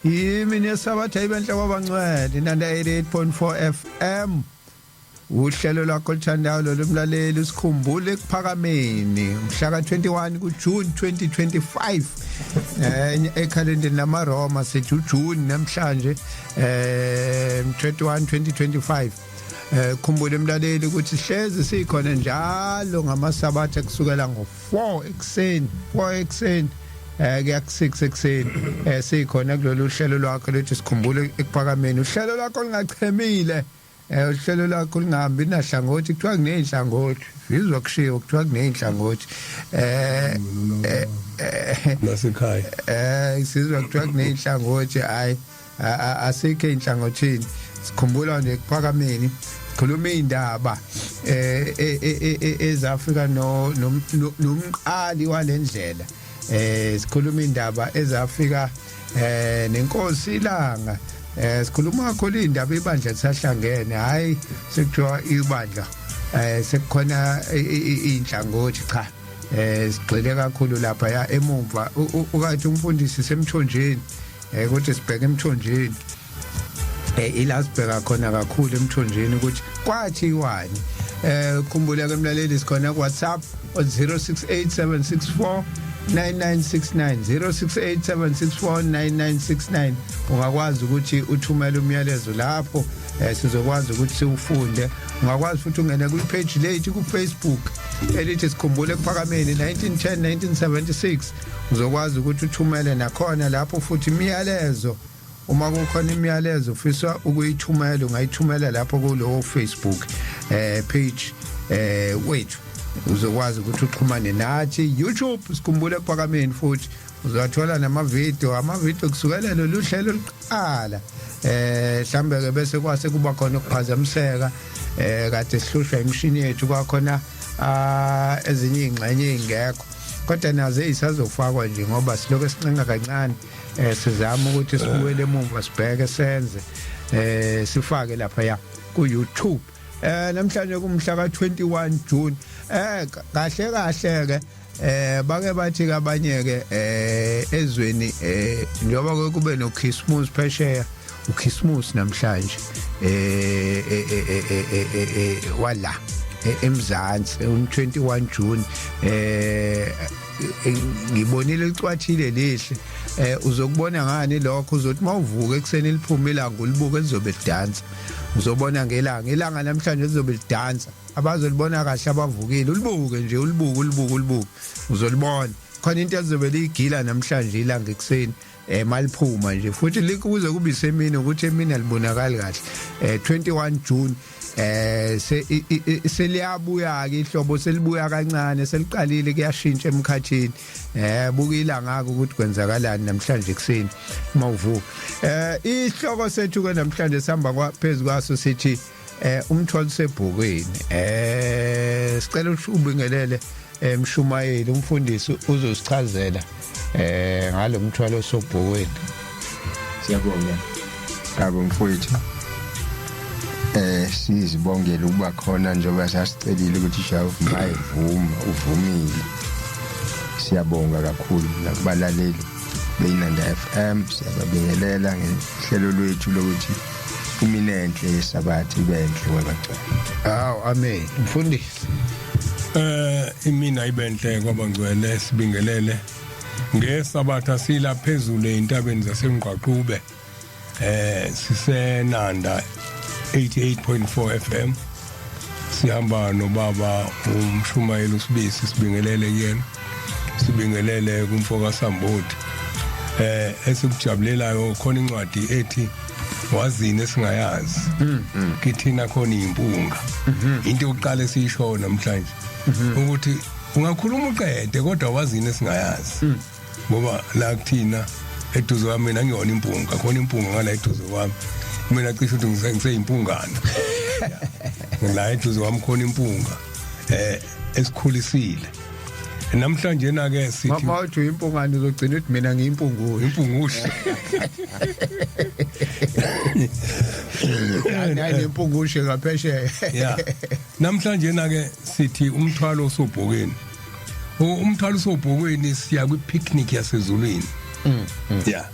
Yimini yesabatha ibenhle kwabangcwele Inanda 88.4 FM. Uhlelo lwakho oluthandayo lolu mlaleli usikhumbule ekuphakameni mhla ka-21 kuJune 2025 ekhalendeni lamaRoma sithi uJune namhlanje 21 2025. Khumbule mlaleli ukuthi hlezi sikhona njalo ngamasabatha kusukela ngo-4 ekuseni, 4 ekuseni kuya ku-6 ekuseni, sikhona kulolu hlelo lwakho lethi sikhumbule ekuphakameni, uhlelo lwakho lingachemile, uhlelo lwakho lingahambi nahlangothi. Kuthiwa kuney'nhlangothi, izwa kushiwo kuthiwa kuney'nhlangothi nasekhaya. Sizwa kuthiwa kuney'nhlangothi. Hayi, asikho ey'nhlangothini, sikhumbula nje ekuphakameni, khuluma iy'ndaba ezafika no nomqali walendlela, sikhuluma indaba ezafika nenkosi ilanga, sikhuluma kakhulu indaba ibandla lisahlangene. Hayi, sekuthiwa ibandla sekukhona inhlangothi, cha, sigxile kakhulu lapha ya emumva ukathi umfundisi semthonjeni, ukuthi sibheke emthonjeni, ila sibheka khona kakhulu emthonjeni ukuthi kwathiwani. Khumbula ke mlaleli, sikhona ku WhatsApp 068764 9969, 0687649969. Ungakwazi ukuthi uthumele umyalezo lapho, sizokwazi ukuthi siwufunde. Ungakwazi futhi ungene kwi page lethu ku Facebook elithi Sikhumbule Ekuphakameni 1910 1976. Uzokwazi ukuthi uthumele nakhona lapho futhi imiyalezo. Uma kukhona imiyalezo ufisa ukuyithumela, ungayithumela lapho kulowo Facebook page wethu, uzokwazi ukuthi uxhumane nathi. YouTube, Sikhumbule Ekuphakameni, futhi uzathola namavideo, amavideo kusukela lolu hlelo luqala. Mhlambe ke bese kwase kuba khona ukuphazamiseka, kade sihlushwa imishini yethu, kwakhona ezinye ingxenye ezingekho, kodwa nazo ezisazofakwa nje ngoba silokho sincenga kancane, sizama ukuthi sibuyele emuva, sibheke, senze, sifake lapha ya ku YouTube. Namhlanje kumhla ka21 June. Kahle kahle ke bake bathi kabanye ke ezweni, njengoba kube no Christmas phesheya, uChristmas namhlanje wala eMzansi um 21 June, ngibonile licwathile lihle. Uzokubona ngani lokho? Uzothi mawuvuka ekseni liphuma ilanga, ulibuke, lizobe lidansa. Uzobona ngelanga, ilanga namhlanje lizobe lidansa. Abazolibona kahle abavukile, ulibuke nje, ulibuke, ulibuke, ulibuke, uzolibona khona into elizobe liyigila namhlanje ilanga ekseni maliphuma nje, futhi likuze kube isemini, ukuthi emini alibonakali kahle. 21 June, seliyabuya ke ihlobo, selibuya kancane, seliqalile kuyashintsha emkhathini. Buka ilanga ukuthi kwenzakalani namhlanje ekseni mawuvuka. Ihloko sethu ke namhlanje sihamba kwaphezulu kwaso sithi umthwalo sebhukwini. Sicela ubingelele emshumayeli, umfundisi uzosichazela ngalo mthwalo sobhukwini. Siyabonga ngabo mfowethu, sizibongele ukuba khona njengoba sasicelile ukuthi Jehova mayivuma, uvumile. Siyabonga kakhulu nakubalaleli beyiNanda FM, siyababingelela ngehlelo lwethu lokuthi imini enhle yesabatha ibe enhle kwabangcwele. Hawu, amen mfundisi. Imina ibenhle kwabangcwele, sibingelele ngesabatha sila phezulu eintabeni zaseNgqwaqube, sisenanda 88.4 FM, sihamba nobaba umshumayeli uSibisi, sibingelele kuyena, sibingelele kumfoka Sambodi. Esikujabulelayo khona incwadi ethi Wazini Esingayazi. Kithina khona impunga, into yokuqala esiyisho namhlanje ukuthi ungakhuluma uqede, kodwa wazini esingayazi, ngoba la kuthina eduze kwami, mina ngiyona impunga, khona impunga ngala eduze kwami, mina cishe ukuthi ngiseyimpungana la eduze kwami, khona impunga esikhulisile. Namhlanje na ke sithi Mawuthi uyimpungane, uzogcina uthi mina ngiyimpungushe. Impungushe. Nayi nempungushe ngaphesheya. Ya, namhlanje na ke sithi umthwalo osobhokweni. Umthwalo osobhokweni, siya kwi picnic yasezulwini. Ya.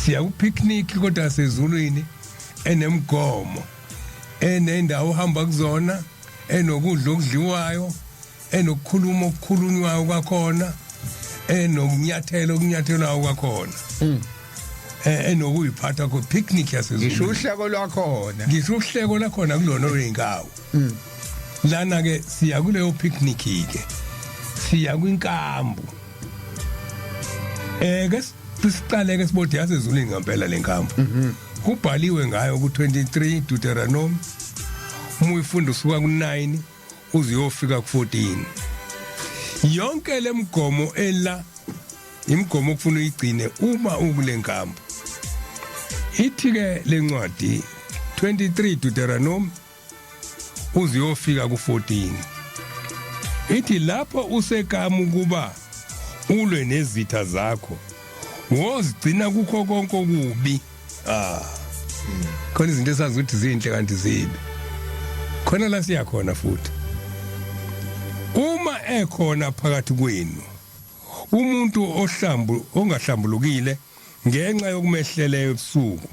Siya ku picnic kodwa sezulwini enemgomo, enendawo ohamba kuzona, enokudla okudliwayo, enokukhuluma okukhulunywayo kwakhona, enokunyathela okunyathelwayo kwakhona, enokuyiphatha ko picnic yasezulwini. Ngisho uhleko lwakhona. Ngisho uhleko lakhona kulona oluyinkawu. Lana ke siya kuleyo picnic ke, siya kwinkambu. Ke siqale ke sibode yasezulwini ngempela lenkambu. Kubhaliwe ngayo ku 23 Deuteronomy, uma uyifunda usuka ku 9 uze uyofika ku 14. Yonke lemigomo ela imigomo okufuna uyigcine uma ukule nkambu. Ithi ke lencwadi 23 Deuteronomy uze uyofika ku 14, ithi lapho usekamu kuba ulwe nezitha zakho, wozigcina kukho konke okubi. Khona izinto esazi ukuthi zinhle kanti zibi. Khona la siya khona futhi, uma ekhona phakathi kwenu umuntu ohlambu ongahlambulukile ngenxa yokumehleleyo ebusuku,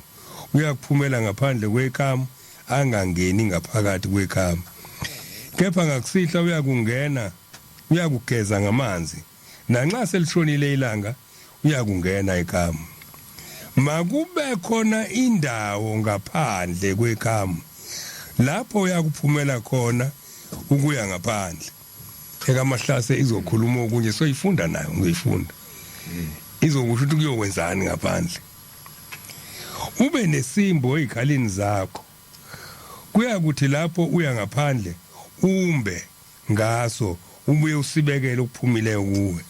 uyakuphumela ngaphandle kwekamu, angangeni ngaphakathi kwekamu. Kepha ngakusihla uyakungena, uyakugeza ngamanzi, nanxa selishonile ilanga uyakungena ekamu. Makube khona indawo ngaphandle kwekamu lapho uyakuphumela khona ukuya ngaphandle. Ekamahlase izokhuluma okunye, soyifunda nayo, ngizoyifunda, izokusho ukuthi kuyokwenzani ngaphandle. Ube nesimbo ezikhalini zakho, kuyakuthi lapho uya ngaphandle umbe ngaso, ubuye usibekele okuphumileyo kuwe.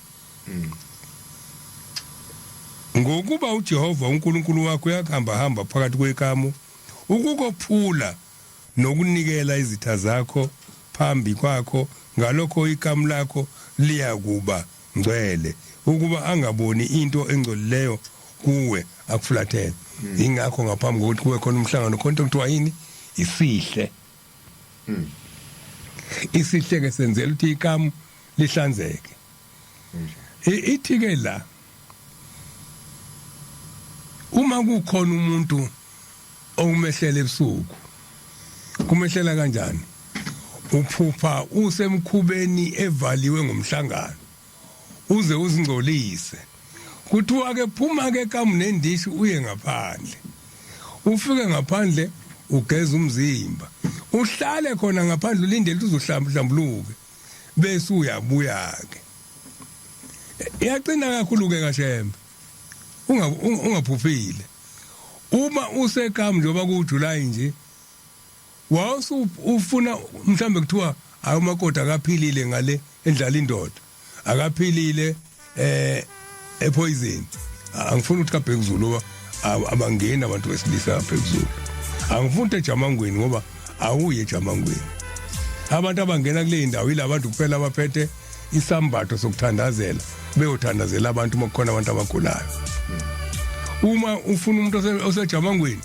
Ngokuba uJehova uNkulunkulu wakho uyakuhamba hamba phakathi kwekamu ukukophula nokunikela izitha zakho phambi kwakho, ngalokho ikamu lakho liyakuba ngcwele, ukuba angaboni into engcolileyo kuwe akufulathele. Ingakho ngaphambi kokuthi kube khona umhlangano khona into kuthiwa yini, isihle. Isihle ke senzela ukuthi ikamu lihlanzeke. Ithi ke la, uma kukhona umuntu okumehlela ebusuku, kumehlela kanjani? Uphupha usemkhubeni evaliwe ngomhlangano, uze uzingcolise. Kuthiwa ke phuma ke kamu nendishi uye ngaphandle, ufike ngaphandle ugeza umzimba, uhlale khona ngaphandle ulindele ukuthi uzohlambuluke, bese uyabuya ke. Iyaqina kakhulu ke kaShembe, ungaphuphile. Uma usekamu njengoba kuJuly nje, wawusu ufuna mhlambe kuthiwa hayi umakoti akaphilile ngale endlala indoda, akaphilile epoison. Angifuni ukuthi kaBhekuzulu ngoba abangeni abantu besilisa kaBhekuzulu. Angifuni ukuthi eJamangweni ngoba awuye eJamangweni. Abantu abangena kule ndawo yilabantu kuphela abaphethe isambatho sokuthandazela, beyothandazela abantu uma kukhona abantu abagulayo. Uma ufuna umuntu osejamangweni,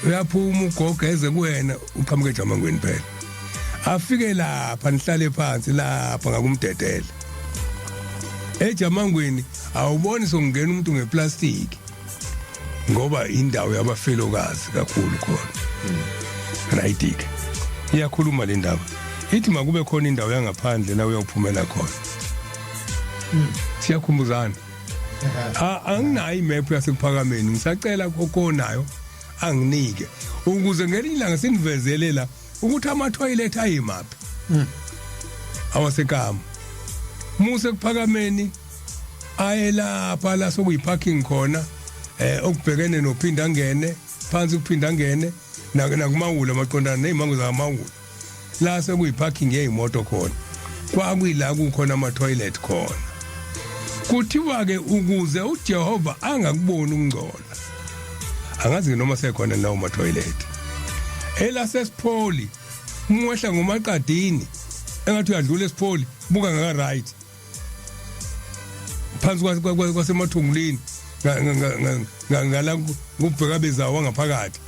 uyaphuma ugogo eze kuwena, uqhamuke ejamangweni phela, afike lapha nihlale phansi lapha ngakumdedele. Ejamangweni awuboni sokungena umuntu ngeplastic, ngoba indawo yabafelokazi kakhulu khona. Right ke, iyakhuluma le ndaba, ithi makube khona indawo yangaphandle la uyophumela khona. Siyakhumbuzana. Anginayo imap yasekuphakameni, ngisacela konayo anginike ukuze ngelinye ilanga sinivezele la ukuthi ama toilet ayimaphi awasekama muse kuphakameni, aye lapha la sokuyiparking khona, okubhekene nophinda angene phansi, kuphinda angene nakumawula maqondana nezimango zakamawula, la sekuyiparking yezimoto khona, kwakuyila kukhona ama toilet khona. Kuthiwa ke ukuze uJehova angakuboni ukungcola. Angazi noma sekhona lawo ma toilet. Elasesipholi, umwehla ngomaqadini engathi uyadlula esipholi, buka ngaka right phansi kwasemathungulini ngala kubheka bezawo ngaphakathi,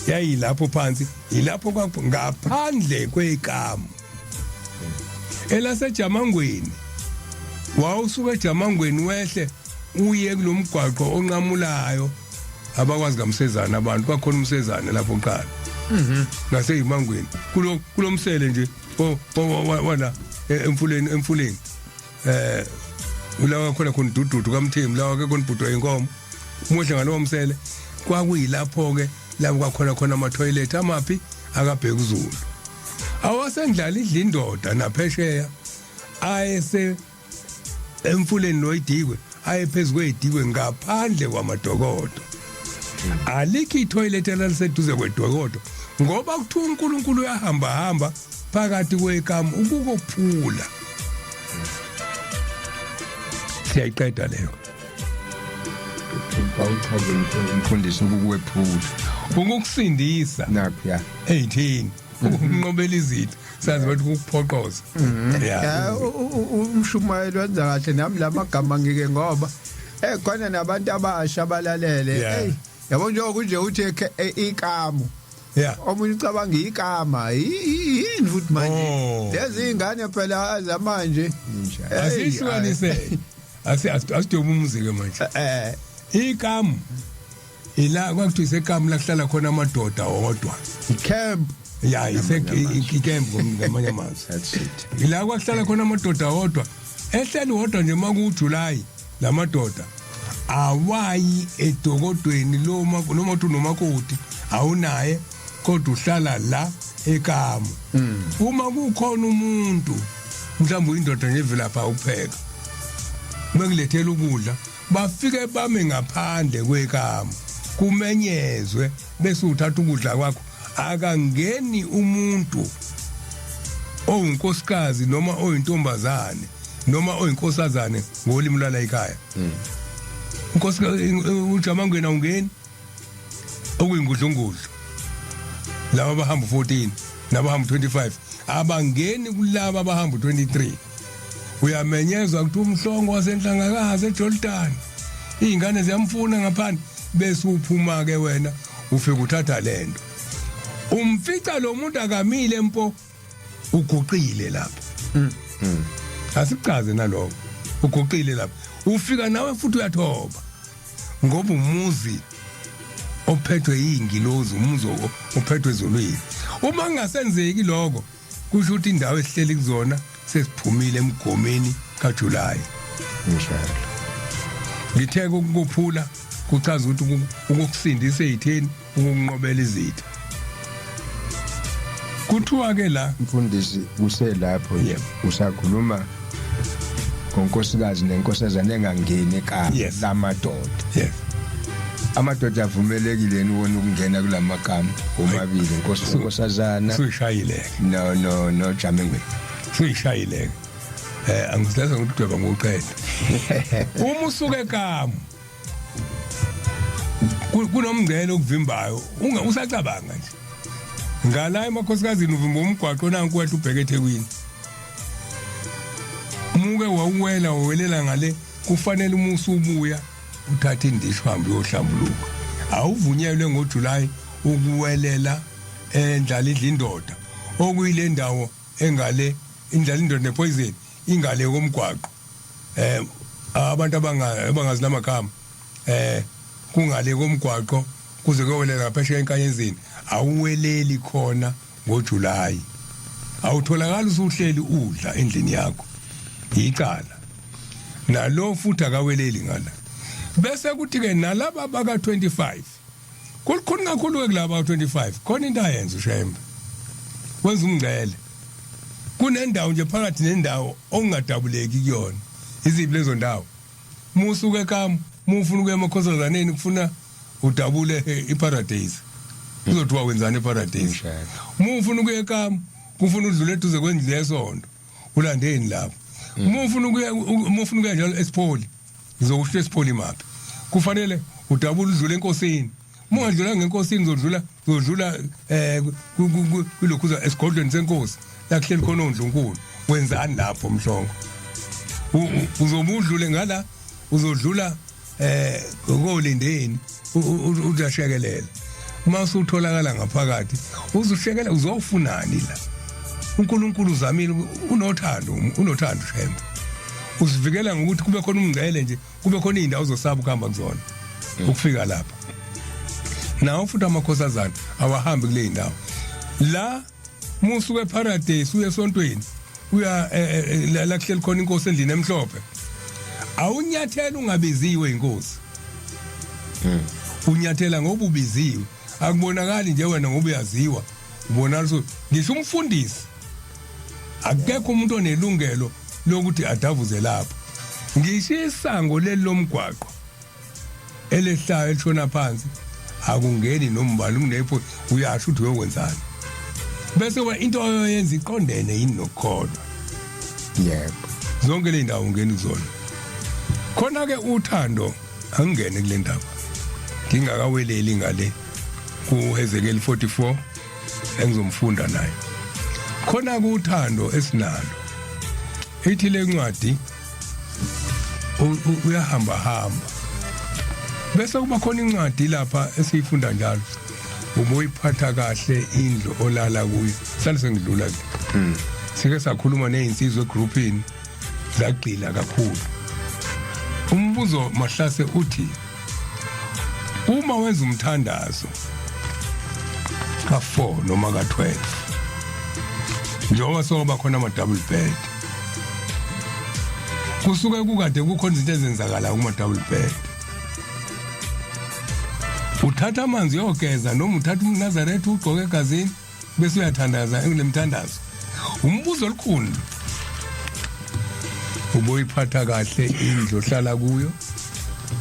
yayilapho phansi, yilapho ngaphandle kwekamu. Elasejamangweni, wawusuka ejamangweni wehle Uye kulomgwaqo onqamulayo, abakwazi kamsezana abantu kwakhona umsezane lapho kuqala ngaseyimangweni kulo kulomsele nje wala emfuleni ulawa khona khona dududu kaMthembu, lawa ke khona ibhudwa inkomo umuhle ngalowo msele. Kwakuyilapho ke lapho kwakhona khona ama toilet amaphi akabheka uZulu awasendlala idla indoda naphesheya ayese emfuleni noyidikwe ayephezulu kwedikwe ngaphandle kwamadokodo. Alikho itoilet elaliseduze kwedokodo ngoba kuthiwa uNkulunkulu uyahamba hamba phakathi kwekamu ukukophula. Siyayiqeda leyo. Bawuchaze umfundisi ukukwephula. Ukukusindisa nakho ya 18 ukunqobela izitha, sazi bathi ukuphoqoza ya. Ya, umshumayeli wenza kahle, nami lamagama ngike ngoba khona nabantu abasha abalalele. Hey, yabo, njengoba nje uthi ikamu, omunye ucabanga ikama yini futhi manje. Lezi ingane phela zamanje. Injalo. Asihlukanise, asidobe umuzi ke manje. Ikamu ila kwakuthiwa isekamu la kuhlala khona amadoda wodwa. Camp. Ya, icamp ngamanye amazwi. That's it. Ila kwakuhlala khona amadoda wodwa, ehleli wodwa nje makuJuly, lamadoda awayi edokodweni lo noma uthi unomakoti awunaye, kodwa uhlala la ekamu. Uma kukhona umuntu mhlawumbe uyindoda nje evilapha ukupheka, bekulethela ukudla, bafike bame ngaphandle kwekamu, kumenyezwe, bese uthatha ukudla kwakho. Akangeni umuntu owunkosikazi noma oyintombazane noma oyinkosazane ngolimi lwala ekhaya. Unkosikazi ujamangena ungeni okuyingudlungudlu, laba abahamba 14 nabahamba 25 abangeni kulaba abahamba 23. Uyamenyezwa ukuthi uMhlongo wasenhlangakazi eJordan, izingane ziyamfuna ngaphandle, bese uphuma ke wena ufika uthatha lento. Umfica lo muntu akamile mpo, uguqile lapha. Asichaze naloko, uguqile lapha, ufika nawe futhi uyathoba ngoba umuzi ophethwe yingilozi, umuzi ophethwe ezulwini. Uma kungasenzeki lokho, kusho ukuthi indawo esihleli kuzona sesiphumile emgomeni kaJuly. Njalo. Ngithe ukukuphula kuchaza ukuthi ukukusindisa ezitheni, ukunqobela izitha. Kuthiwa ke la Mfundisi, uselapho nje usakhuluma ngonkosikazi nenkosazana engangeni ekhaya lamadoda. Amadoda avumelekile yini wona ukungena kulamagama omabili, inkosi, inkosazana? Suyishayile. No Jamengwe. Suyishayile. Angisilaza ngokudweba ngokuqeda. Uma usuke ekamu kunomngcele okuvimbayo, unga usacabanga nje ngala emakhosikazini uvimba umgwaqo nanku wethu ubheke eThekwini. Umuke wawuwela wawelela ngale, kufanele uma usubuya uthathe indishi uhambe uyohlambuluka. Awuvunyelwe ngoJuly ukuwelela endlala idla indoda, okuyile ndawo engale indlala indoda nepoison ingale komgwaqo. Abantu abangazi lamagama, kungale komgwaqo kuze kuyowelela ngaphesheya enkanyezini, awuweleli khona ngoJuly. Awutholakala usuhleli udla endlini yakho, icala nalo futhi akaweleli ngala. Bese kuthi ke nalaba baka 25, kulikhulu kakhulu ke kulaba 25, khona into ayenza uShembe, wenza umngcele kunendawo nje phakathi nendawo ongadabuleki kuyona. Iziphi lezo ndawo? Musuke ekamu mufuna ukuya emakhosazaneni, kufuna udabule iparadise, kuzothiwa wenzani eparadise? Mufuna ukuya ekamu, kufuna udlule eduze kwendlu yesonto, ulandeni lapho? Mufuna ukuya njalo esipholi, ngizokusho esipholi maphi, kufanele udabule udlule enkosini. Uma ungadlula ngenkosini, uzodlula kulokhuza esigodlweni senkosi la kuhleli khona ondlunkulu. Wenzani lapho Mhlongo? Uzobe udlule ngala, uzodlula ngokolindeni, uyashekelela. Uma usutholakala ngaphakathi uzushekela, uzofunani la? uNkulunkulu uzamile, unothando, unothando Shembe. Usivikela ngokuthi kube khona umngcele nje, kube khona izindawo ozosaba ukuhamba kuzona ukufika lapha. Nawo futhi amakhosazana awahambi kule ndawo. La musuke eParadise uye esontweni, uya la kuhleli khona inkosi endlini emhlophe, awunyathela ungabiziwe inkosi. Unyathela ngoba ubiziwe, akubonakali nje wena ngoba uyaziwa, ubonakala ukuthi ngisho umfundisi akekho umuntu onelungelo lokuthi adavuze lapho. Ngisho isango leli lomgwaqo elehlayo elishona phansi akungeni nombani kunepho, uyasho ukuthi uyokwenzani, bese into oyoyenza iqondene yini nokukholwa. Yebo. Zonke le ndawo ungeni kuzona. Khona ke uthando angene kule ndaba ngingakaweleli ngale kuHezekiel 44 engizomfunda naye. Khona kuthando esinalo, ithi lencwadi uyahamba hamba, bese kuba khona incwadi lapha esiyifunda njalo, uboyiphatha kahle indlu olala kuyo. Sale sengidlula ke, sike sakhuluma nezinsizwa egroupini, zagxila kakhulu. Umbuzo mahlase uthi, uma wenza umthandazo ka4 noma ka12, njengoba soba khona ama double bed, kusuke kukade kukhona izinto ezenzakala kuma double bed, uthatha amanzi uyogeza noma uthatha umNazaretha ugqoke egazini bese uyathandaza kulemthandazo? Umbuzo olukhulu, uboyiphatha kahle indlu ohlala kuyo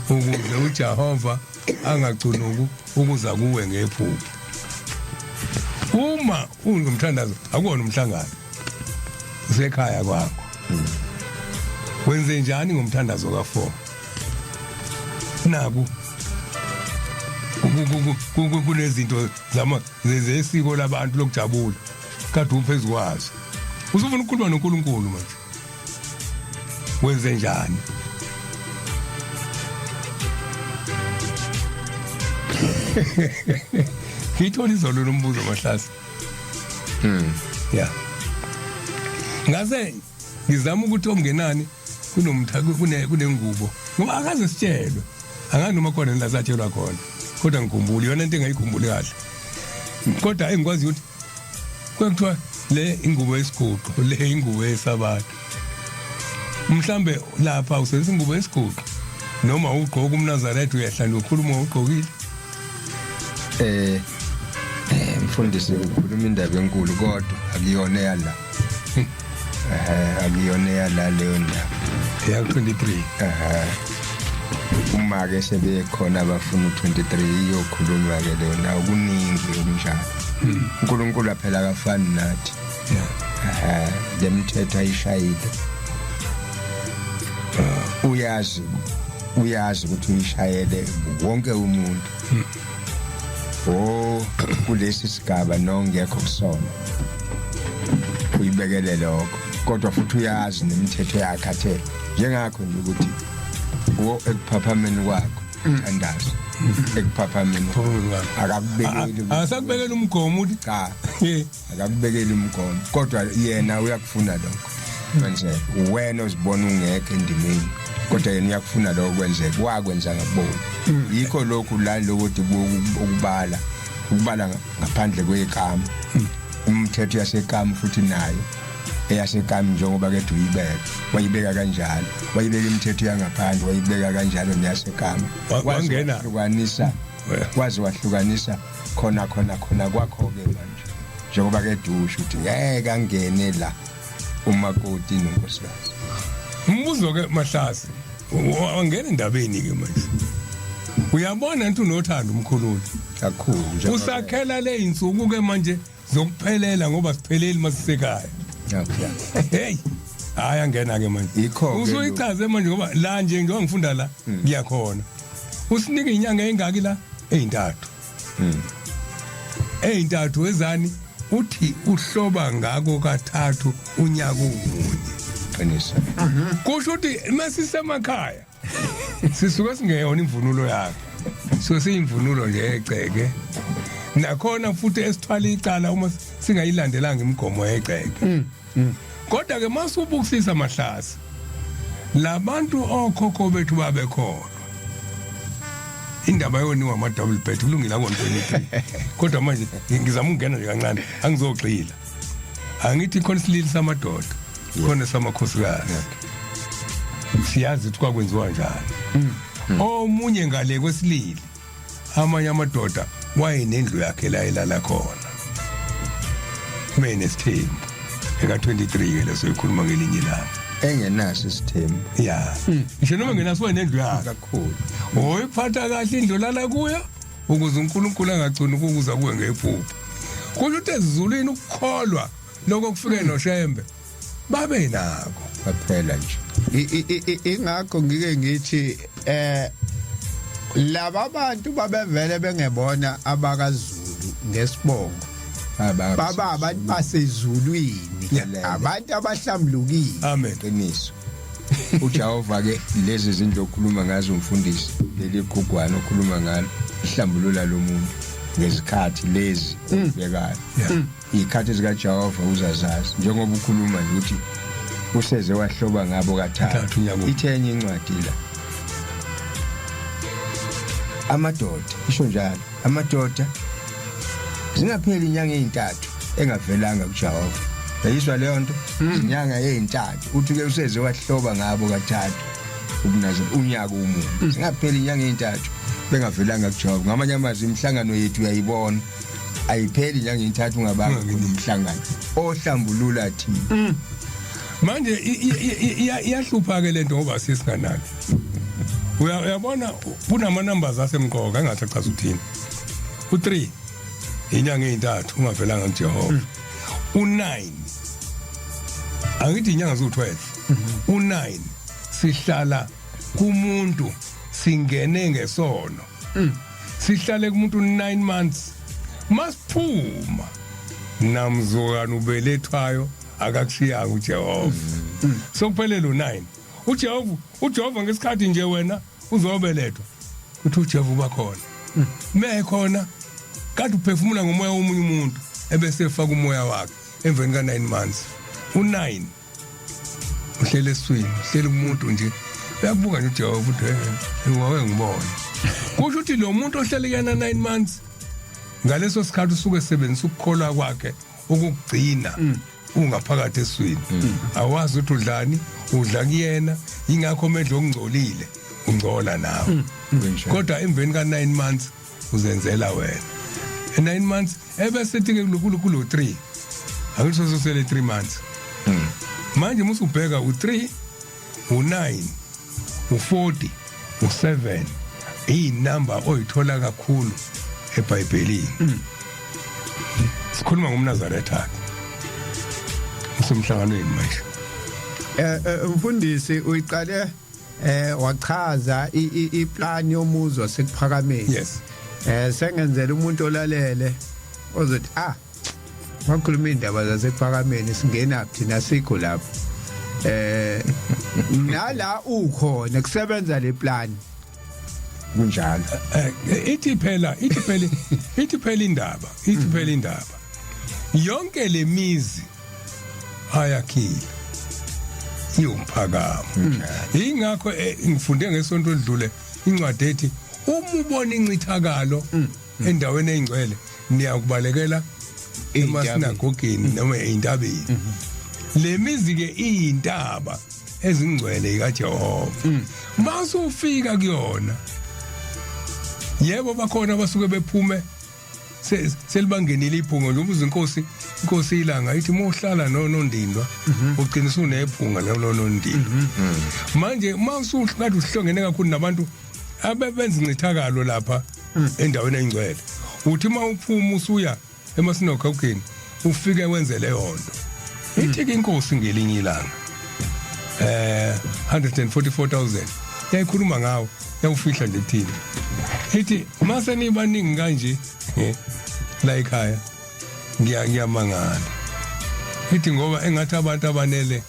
ukuze uJehova angacunuku ukuza kuwe ngephupho. Uma ungumthandazo, akuwona umhlangano, usekhaya kwakho, wenze njani ngomthandazo ka4? Naku kunezinto zama zesiko labantu lokujabula kade uphezu kwazo, usufuna ukukhuluma noNkulunkulu manje, wenze njani? Ngithola izolo lombuzo mahlasi. Yeah, ngase ngizama ukuthi okungenani kunomtha kune kunengubo, ngoba akaze sitshelwe, angazi noma khona la satshelwa khona, kodwa ngikhumbula iyona into engayikhumbuli kahle, kodwa engikwazi ukuthi kwekuthiwa le ingubo yesiguqo, le ingubo yesabatha. Mhlambe lapha usebenzisa ingubo yesiguqo noma ugqoka umNazaretha, uyahla ukhuluma ugqokile. Mfundisi, ukhuluma indaba enkulu, kodwa akuyona yala, akuyona yala leyo ndaba. Ya 23. Uma ke sebekhona abafuna u23, iyokhulunywa ke leyo ndawo, kuningi okunjalo. uNkulunkulu phela akafani nathi. Lemthetho ayishayile, uyazi ukuthi uyishayele wonke umuntu oh kulesi sigaba nongekho kusona, uyibekele lokho, kodwa futhi uyazi nemithetho yakhe athe njengakho nje ukuthi wo ekuphaphameni kwakho thandaza ekuphaphameni. Akakubekeli. Asakubekela umgomo uthi cha, akakubekeli umgomo, kodwa yena uyakufuna lokho kwenzeke. Wena uzibona ungekho endimeni, kodwa yena uyakufuna lokho kwenzeke, wakwenza ngabomu. Yikho lokhu la lokuthi ukubala ngaphandle kwekama, umthetho yasekama futhi nayo eyasekami, njengoba kade uyibeka, wayibeka kanjalo, wayibeka imithetho yangaphandle, wayibeka kanjalo neyasekama. Wangena. Wahlukanisa, waze wahlukanisa khona khona khona kwakho-ke manje, njengoba kade usho ukuthi ngeke angene la umakoti nonkosikazi. Umbuzo ke mahlasi, wangena endabeni ke manje, uyabona nto unothando umkhululi kakhulu. Usakhela le insuku ke manje zokuphelela, ngoba sipheleli masisekhaya. Hey, hayi, angena ke manje. Yikho-ke. Usuyichaze manje, ngoba la nje njengoba ngifunda la ngiyakhona, usinike inyanga engaki la? Ezintathu. Ezintathu ezani uthi uhloba ngako kathathu unyaka umunye. Qinisa. Kusho ukuthi masisemakhaya sisuke singeyona imvunulo yakhe, so siyimvunulo nje eceke nakhona futhi esithwala icala uma singayilandelanga imigomo yeceke. Kodwa ke masubukisisa mahlasi Labantu okhokho bethu babekholwa indaba yoniwa ama double bed, kulungile akon 23, kodwa manje ngizama ukungena nje kancane, angizogxila. Angithi khona isilili samadoda, khona samakhosikazi, siyazi ukuthi kwakwenziwa njani. Omunye ngale kwesilili, amanye amadoda wayenendlu yakhe la elala khona menesithembu eka 23 ke leso, ikhuluma ngelinye ilanga. Engenaso isithembu. Ya, ngisho noma ngenaso, wayenendlu yakhe. Kakhulu. Oyiphatha kahle indlu lala kuyo ukuze uNkulunkulu angagcini ukuza kuwe ngephupho. Kusho ukuthi ezulwini ukukholwa lokho kufike noShembe babe nako. Kwaphela nje. Ingakho ngike ngithi laba bantu babevele bengebona abakaZulu ngesibongo, baba abantu basezulwini, abantu abahlambulukile. Amen. Qiniso. uJehova ke, lezi zinto okhuluma ngazo umfundisi, leli gugwane okhuluma ngalo, ihlambulula lo muntu ngezikhathi lezi obekayo. Izikhathi zikaJehova uzazazi, njengoba ukhuluma nje ukuthi useze wahloba ngabo kathathu kathathu unyaka. Ithenye incwadi la, amadoda, isho njalo, amadoda zingapheli inyanga ezintathu engavelanga kuJehova. Yayizwa leyo nto, inyanga ezintathu. Uthi ke useze wahloba ngabo kathathu ubunazo unyaka umuntu, zingapheli inyanga ezintathu bengavelanga kuJehova. Ngamanye amazwi, imihlangano yethu uyayibona, ayipheli inyanga ezintathu ungabanga khona umhlangano ohlambulula thina. Manje iyahlupha ke lento ngoba sisinganaki. Uyabona, kunama numbers asemqoka engathi achaza uthini. U3, inyanga ezintathu ungavelanga kuJehova. U9, angithi inyanga zu12, u9 sihlala kumuntu, singene ngesono, sihlale kumuntu 9 months, masiphuma namzukana ubelethwayo akakushiyanga uJehova, sokuphelele u9. uJehova ngesikhathi nje wena uzobelethwa, uthi uJehova uba khona, mekhona kade uphefumula ngomoya womunye umuntu, ebese efaka umoya wakhe emveni ka 9 months. U9 uhlele eswini, uhlele umuntu nje, uyakubuka nje uJehova, uthi ngeke ngibone. Kusho ukuthi lo muntu ohlele kuyana 9 months, ngaleso sikhathi usuke esebenzisa ukukholwa kwakhe ukugcina ungaphakathi eswini, awazi ukuthi udlani, udla kuyena. Ingakho medlo okungcolile ungcola nawe, kodwa emveni ka 9 months uzenzela wena. 9 months ebese thi ke kulo 3, angithi sosele 3 months manje. Musubheka u3, u9, u40, u7, iyinamba oyithola kakhulu eBhayibhelini. Sikhuluma ngomNazaretha usemhlanganweni manje. Mfundisi, uyiqale wachaza iplan yomuzi wasekuphakameni. Yes. Sengenzela umuntu olalele ozothi, "Ah, wakhuluma indaba zasekuphakameni, singena thina sikho lapho." Nala ukhona kusebenza le plan. Kunjalo. Ithi phela indaba, ithi phela indaba, yonke lemizi ayakhile iwumphakamo. Ingakho ngifunde ngesonto edlule incwadi ethi uma ubona incithakalo endaweni engcwele, niyakubalekela emasinagogeni noma eintabeni. Le mizi ke iyintaba ezingcwele kaJehova. Mase ufika kuyona, yebo, bakhona abasuke bephume selibangenile iphunga nje. Ubuza inkosi ilanga ithi uma uhlala nonondindwa ugcina usunephunga lelo nondindwa. Manje uma usukade uhlongene kakhulu nabantu abebenza incithakalo lapha endaweni engcwele, uthi uma uphuma usuya emasinagogeni ufike wenze leyo nto. Ithi ke inkosi ngelinye ilanga 144,000 yayikhuluma ngawo, yawufihla nje kuthini, ithi mase nibaningi kanje la ekhaya, ngiyamangala, ithi ngoba engathi abantu abanele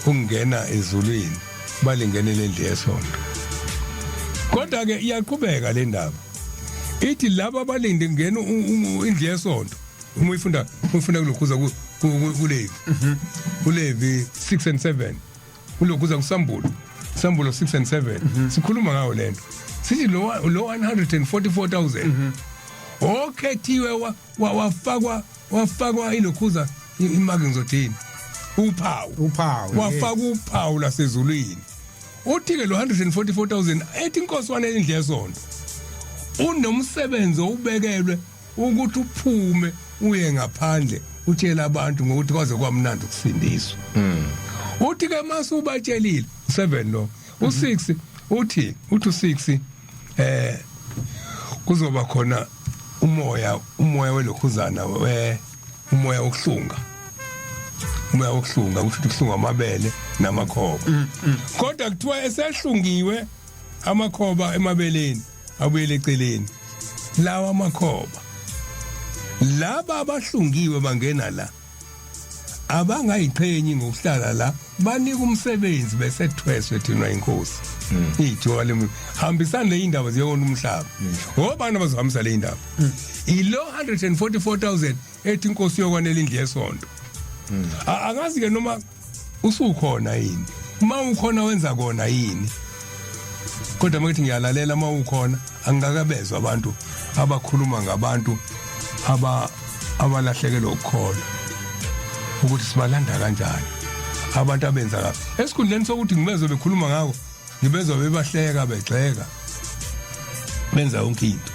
ukungena ezulwini balingenele endlu yesonto. Kodwa ke iyaqhubeka le ndaba, ithi laba abalinde ngena indlu yesonto, uma uyifunda, ufunda kulokhuza kuLevi, uLevi 6 and 7. Kulokhu kusambulo, sambulo 6 and 7, sikhuluma ngayo lento, sithi lo 144,000 okhethiwe wafakwa ilokhuza imaki, ngizothini, uphawu. Uphawu. Wafaka uphawu lasezulwini. Uthi ke lo 144,000 ethi inkosi wanele indlu yesonto unomsebenzi owubekelwe ukuthi uphume uye ngaphandle, utshela abantu ngokuthi kwaze kwamnandi ukusindiswa. Uthi ke mase ubatshelile 7 lo, u6 uthi u6 kuzoba khona umoya welokhuzana, we umoya wokuhlunga, umoya wokuhlunga, kusho ukuthi kuhlunga amabele namakhoba. Kodwa kuthiwa esehlungiwe amakhoba emabeleni, abuyele eceleni lawa amakhoba. Laba abahlungiwe bangena la, abangayiqhenyi ngokuhlala la, banika umsebenzi bese thweswe thina inkosi ijoka lemi hambisani le indaba ziyona umhlaba. Obani abazohambisa le indaba? Ilo 144,000 ethi inkosi yokwanela indlu yesonto. Angazi ke noma usukhona yini, uma ukhona wenza kona yini, kodwa makithi ngiyalalela, uma ukhona angikakabezwa abantu abakhuluma ngabantu abalahlekelwe ukukholwa, ukuthi sibalanda kanjani abantu abenza kabi. Esikhundleni sokuthi ngibezwe bekhuluma ngako, ngibezwa bebahleka, begxeka, benza yonke into.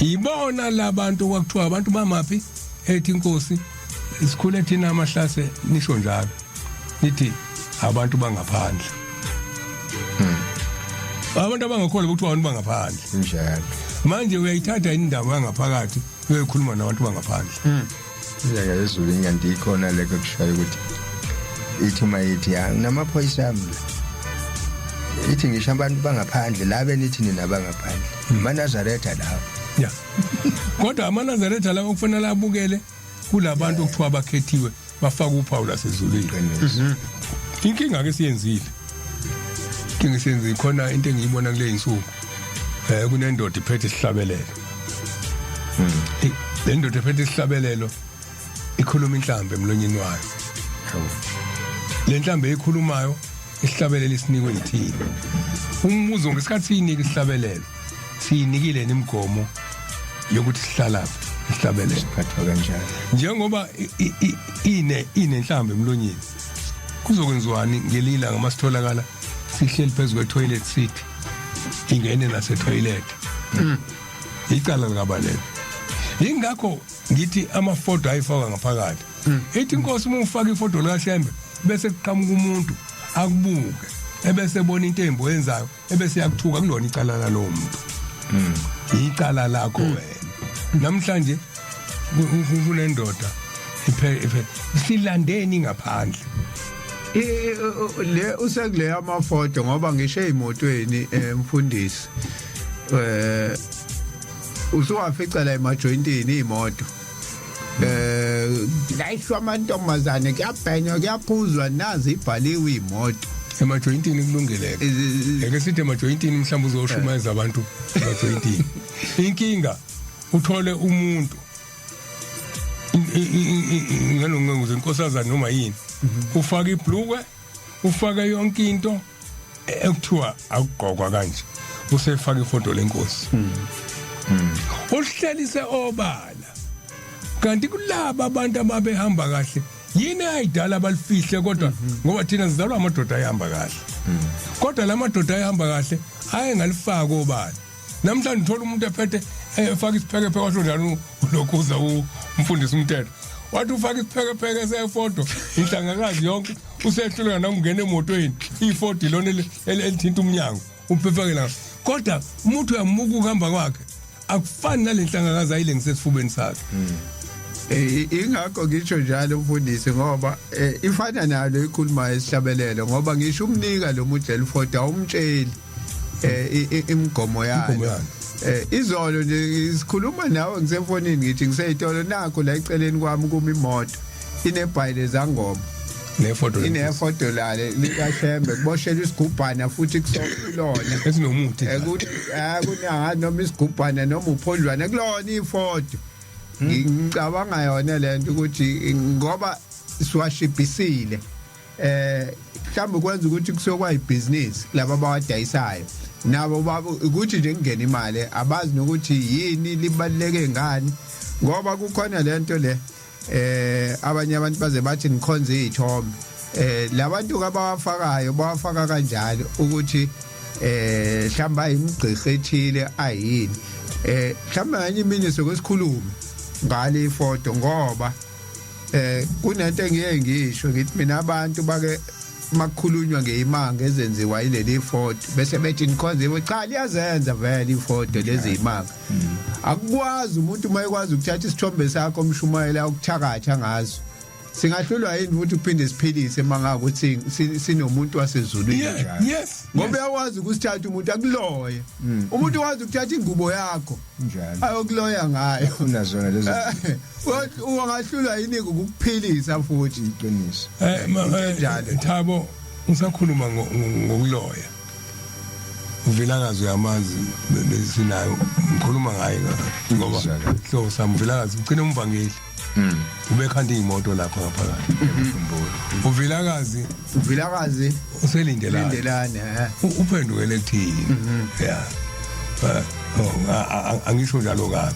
Ibona labantu kwakuthiwa abantu bamaphi ethi inkosi isikhule thina amahlase, nisho njalo nithi abantu bangaphandle, abantu abangakholwa kuthiwa abantu bangaphandle. Njalo. Manje uyayithatha indaba yangaphakathi uyoyikhuluma nabantu bangaphandle. Indlela yezulu kanti ikhona lekho kushaya ukuthi ithi uma ithi ya namaphoyisa ami la, ithi ngisho abantu bangaphandle la benithi nina bangaphandle, amaNazaretha lawo. Ya, kodwa amaNazaretha lawo kufanele abukele kulabantu okuthiwa bakhethiwe, bafaka uphawu lasezulwini. Qiniso. Inkinga ke siyenzile, inkinga siyenzile khona. Into engiyibona kule insuku, kunendoda iphethe isihlabelelo. Le ndoda ephethe isihlabelelo ikhuluma inhlambe emlonyeni wayo. Le nhlambe eyikhulumayo, isihlabelelo isinikwe yithini? Umbuzo, ngesikhathi siyinika isihlabelelo, siyinikile imigomo yokuthi sihlalaphi isihlabelelo? Phathwa kanjani? Njengoba inenhlambe emlonyeni, kuzokwenziwani ngelila ngamasitholakala sihleli phezu kwe-toilet seat, ingene nase-toilet? Icala likabalelo. Ingakho ngithi amafoto ayifaka ngaphakathi. Ithi inkosi uma ufaka ifoto likaShembe, bese kuqhamuka umuntu akubuke, ebese ebona into embi oyenzayo, ebese yakuthuka, kulona icala lalowo muntu, icala lakho wena. Namhlanje kunendoda iphe silandeni ngaphandle. Le usekule amafoto, ngoba ngisho ezimotweni, mfundisi, usuwafica la emajoyintini imoto, layishwa amantombazane, kuyabhenywa, kuyaphuzwa, nazi ibhaliwe imoto. Emajoyintini kulungeleke, ake sithi emajoyintini mhlawumbe uzoshumayeza abantu emajoyintini. Inkinga uthole umuntu ngalongenguze inkosazana noma yini, ufaka ibhlukwe, ufake yonke into ekuthiwa akugqokwa kanje, usefaka ifoto lenkosi, uhlelise obala. Kanti kulaba abantu ababehamba kahle, yini ayidala balifihle? Kodwa ngoba thina sizalwa amadoda ayihamba kahle, kodwa la madoda ayihamba kahle ayengalifaki obala. Namhlanje uthola umuntu ephethe, efaka isiphekepheke, washo njalo lokhuza umfundisi umthetho, wathi ufaka isiphekepheke sefoto inhlangakazi yonke, usehluleka nokungena emotweni, ifoto ilona elithinta umnyango, uphefakela. Kodwa umuntu uyamuka ukuhamba kwakhe akufani nale nhlangakazi ayilengise esifubeni sakhe. Ingakho ngisho njalo mfundisi, ngoba ifana nalo ikhuluma esihlabelelo, ngoba ngisho umnika lo muntu lelifoto, awumtsheli imigomo Imigomo yayo. Yayo. Izolo nje sikhuluma nawe ngisefonini, ngithi ngiseyitolo, nakho la eceleni kwami kuma imoto inebhayi lezangoma. Nefoto. Inefoto lale likaShembe, kuboshelwa isigubhana futhi kusolona esinomuthi. Kuthi kunanga noma isigubhana noma uphondlwana kulona ifoto. Ngicabanga yona lento ukuthi ngoba siwashibhisile. Mhlawumbe kwenza ukuthi kusuke kwayibhizinisi laba abawadayisayo, nabo babo ukuthi nje kungena imali, abazi nokuthi yini libaluleke ngani, ngoba kukhona lento le abanye abantu baze bathi nikhonze izithombe. Labantu abawafakayo bawafaka kanjalo ukuthi mhlamba ayimgqirha ethile ayini. Mhlamba nganye imini sokusikhulume ngale ifoto, ngoba kunento engiye ngisho ngithi mina, abantu bake makukhulunywa ngeyimanga ezenziwa yileli foto bese bethi nikhonze. Cha, liyazenza vele ifoto lezi imanga. Akukwazi umuntu uma ekwazi ukuthatha isithombe sakho umshumayela ukuthakatha ngazo, singahlulwa yini futhi uphinde siphilise mangabe ukuthi sinomuntu wasezulwini? Yes. Ngoba uyakwazi ukusithatha umuntu akuloye, umuntu ukwazi ukuthatha ingubo yakho ayokuloya ngayo. Funa zona lezo. Ungahlulwa yini ukukuphilisa futhi? Iqiniso. Njalo. Thabo, usakhuluma ngokuloya, uVilakazi uyamazi, besinayo, ngikhuluma ngaye ngoba hlobo sami. uVilakazi ugcina umvangeli, ubekhanda iy'moto lapha ngaphakathi uVilakazi. Vilakazi. Uselindelane. Lindelane. Uphendukele kuthini ya. Oh, angisho njalo kabi,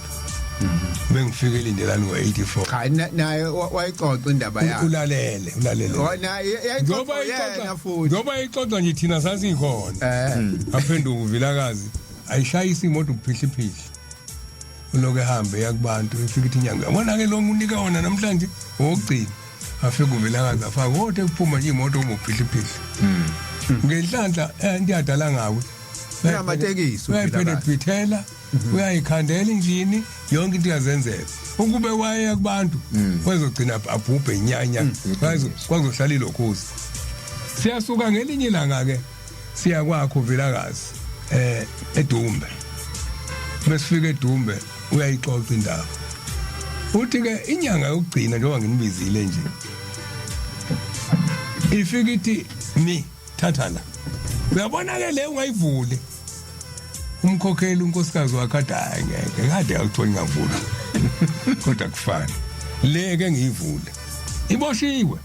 bengifike eLindelani ngo-84. Cha, naye wayixoxa indaba yakhe. Ulalele, ulalele. Oh, naye Njengoba yayixoxa yena ixoxa futhi. Njengoba ixoxa nje, thina sasikhona. Aphenduka uVilakazi, ayishayisa imoto uphihliphihli, uloku ehambe eya kubantu, ifika ithi inyanga, yabona ke lo ngunika wona namhlanje owokugcina. Afika uVilakazi afaka kodwa ekuphuma nje imoto uma uphihliphihli ngenhlanhla, into yadala ngawe. Unamatekisi uyayiphele uVilakazi. Phithela uyayikhandela injini, yonke into iyazenzela. Ukube wayeya kubantu wezogcina abhubhe inyanya, kwazohlala ilokhuzi. Siyasuka ngelinye ilanga ke siya kwakho Vilakazi eDumbe. Besifika eDumbe, uyayixoxa indaba, uthi ke inyanga yokugcina, njengoba nginibizile nje, ifika ithi mi thatha la, uyabona ke le ungayivuli. Umkhokheli unkosikazi wakhe athi, hayi ngeke, kade akuthola ingavula, kodwa kufana le ke ngiyivule, iboshiwe.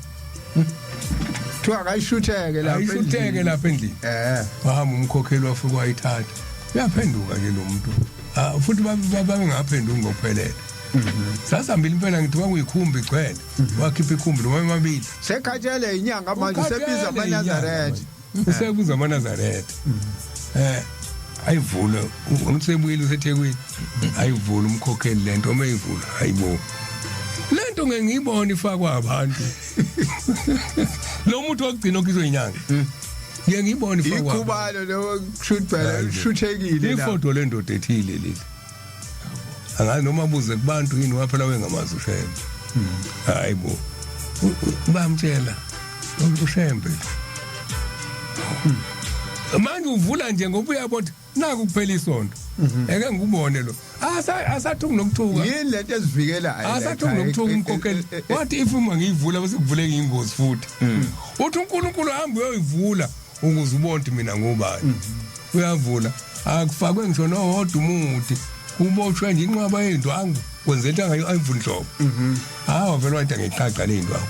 Kuthiwa akayishutheke lapha. Ayishutheke Endlini. Lapha endlini. Wahamba umkhokheli wafika wayithatha, uyaphenduka ke lo muntu. Ah, futhi babengaphenduki ngokuphelele. Sasihambile impela, ngithi kwakuyikhumbi igcwele, wakhipha ikhumbi noma emabili. Sekhatshele inyanga manje, usebiza amaNazaretha. Usebiza amaNazaretha. Ayivule usebuyile useThekwini, ayivule umkhokheli lento. Uma eyivula, hayibo, lento ngeke ngiyibone ifakwa abantu. Lo muntu wokugcina okhishwe inyanga, ngeke ngiyibone ifakwa abantu. Ikhubalo lo kushuthi phela lushuthekile la. Ifoto lendoda ethile leli, angazi noma buze kubantu yini, waphela wengamazi uShembe. Hayibo, bamtshela uShembe. Manje uvula nje ngoba uyabona naku kuphela isonto, eke ngikubone lo asathuki nokuthuka. Yini lento ezivikelayo? Asathuki nokuthuka umkhokheli, wathi if uma ngiyivula bese kuvuleka ingozi futhi. Uthi uNkulunkulu, hamba uyoyivula ukuze ubone ukuthi mina ngubani. Uyavula, akufakwe ngisho nowodwa umuthi, kubotshwe nje inqwaba yey'ndwangu, kwenzela into ayivuli nhlobo. Hawu, vele wathi ngiqaqa ley'ndwangu,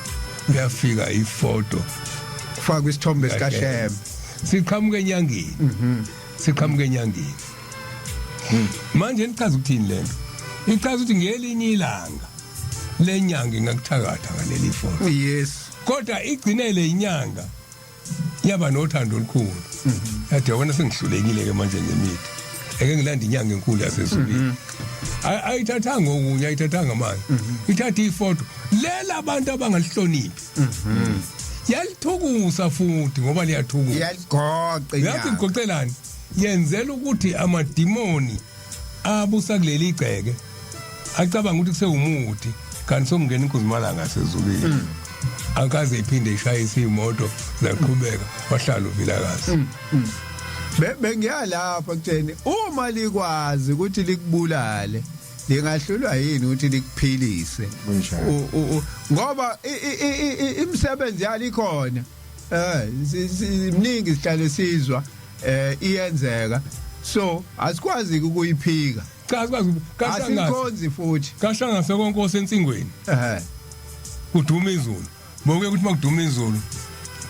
uyafika ifoto. Kufakwa isithombe sikaShembe. Siqhamuka enyangeni, siqhamuka enyangeni. Manje nichaza ukuthini lento? Ichaza ukuthi ngelinye ilanga lenyanga ingakuthakatha ngaleli foto. Kodwa igcinele inyanga yaba nothando olukhulu, yathi yabona sengihlulekile ke manje ngemithi, eke ngilanda inyanga enkulu yasezulwini. Ayithathanga okunye, ayithathanga manje, ithatha ifoto lela abantu abangalihloniphi, yalithukusa futhi ngoba liyathukusa. Iyaligoqa Yathi inyanga. ngigoqelani, yenzela ukuthi amadimoni abusa kuleli igceke acabanga ukuthi kusewumuthi, kanti sokungena inkuzimalanga sezulwini. Akaze iphinde ishayise imoto, zaqhubeka, wahlala uVilakazi. Bengiyalapha kutheni, uma likwazi ukuthi likubulale, lingahlulwa yini ukuthi likuphilise? Kunjalo. Ngoba imisebenzi yalo ikhona, miningi, sihlale sizwa iyenzeka, so asikwazi ukuyiphika. Cha, sikwazi kaShangase. Asikhonzi futhi. KaShangase konkosi ensingweni, kuduma izulu, bokuye ukuthi makuduma izulu.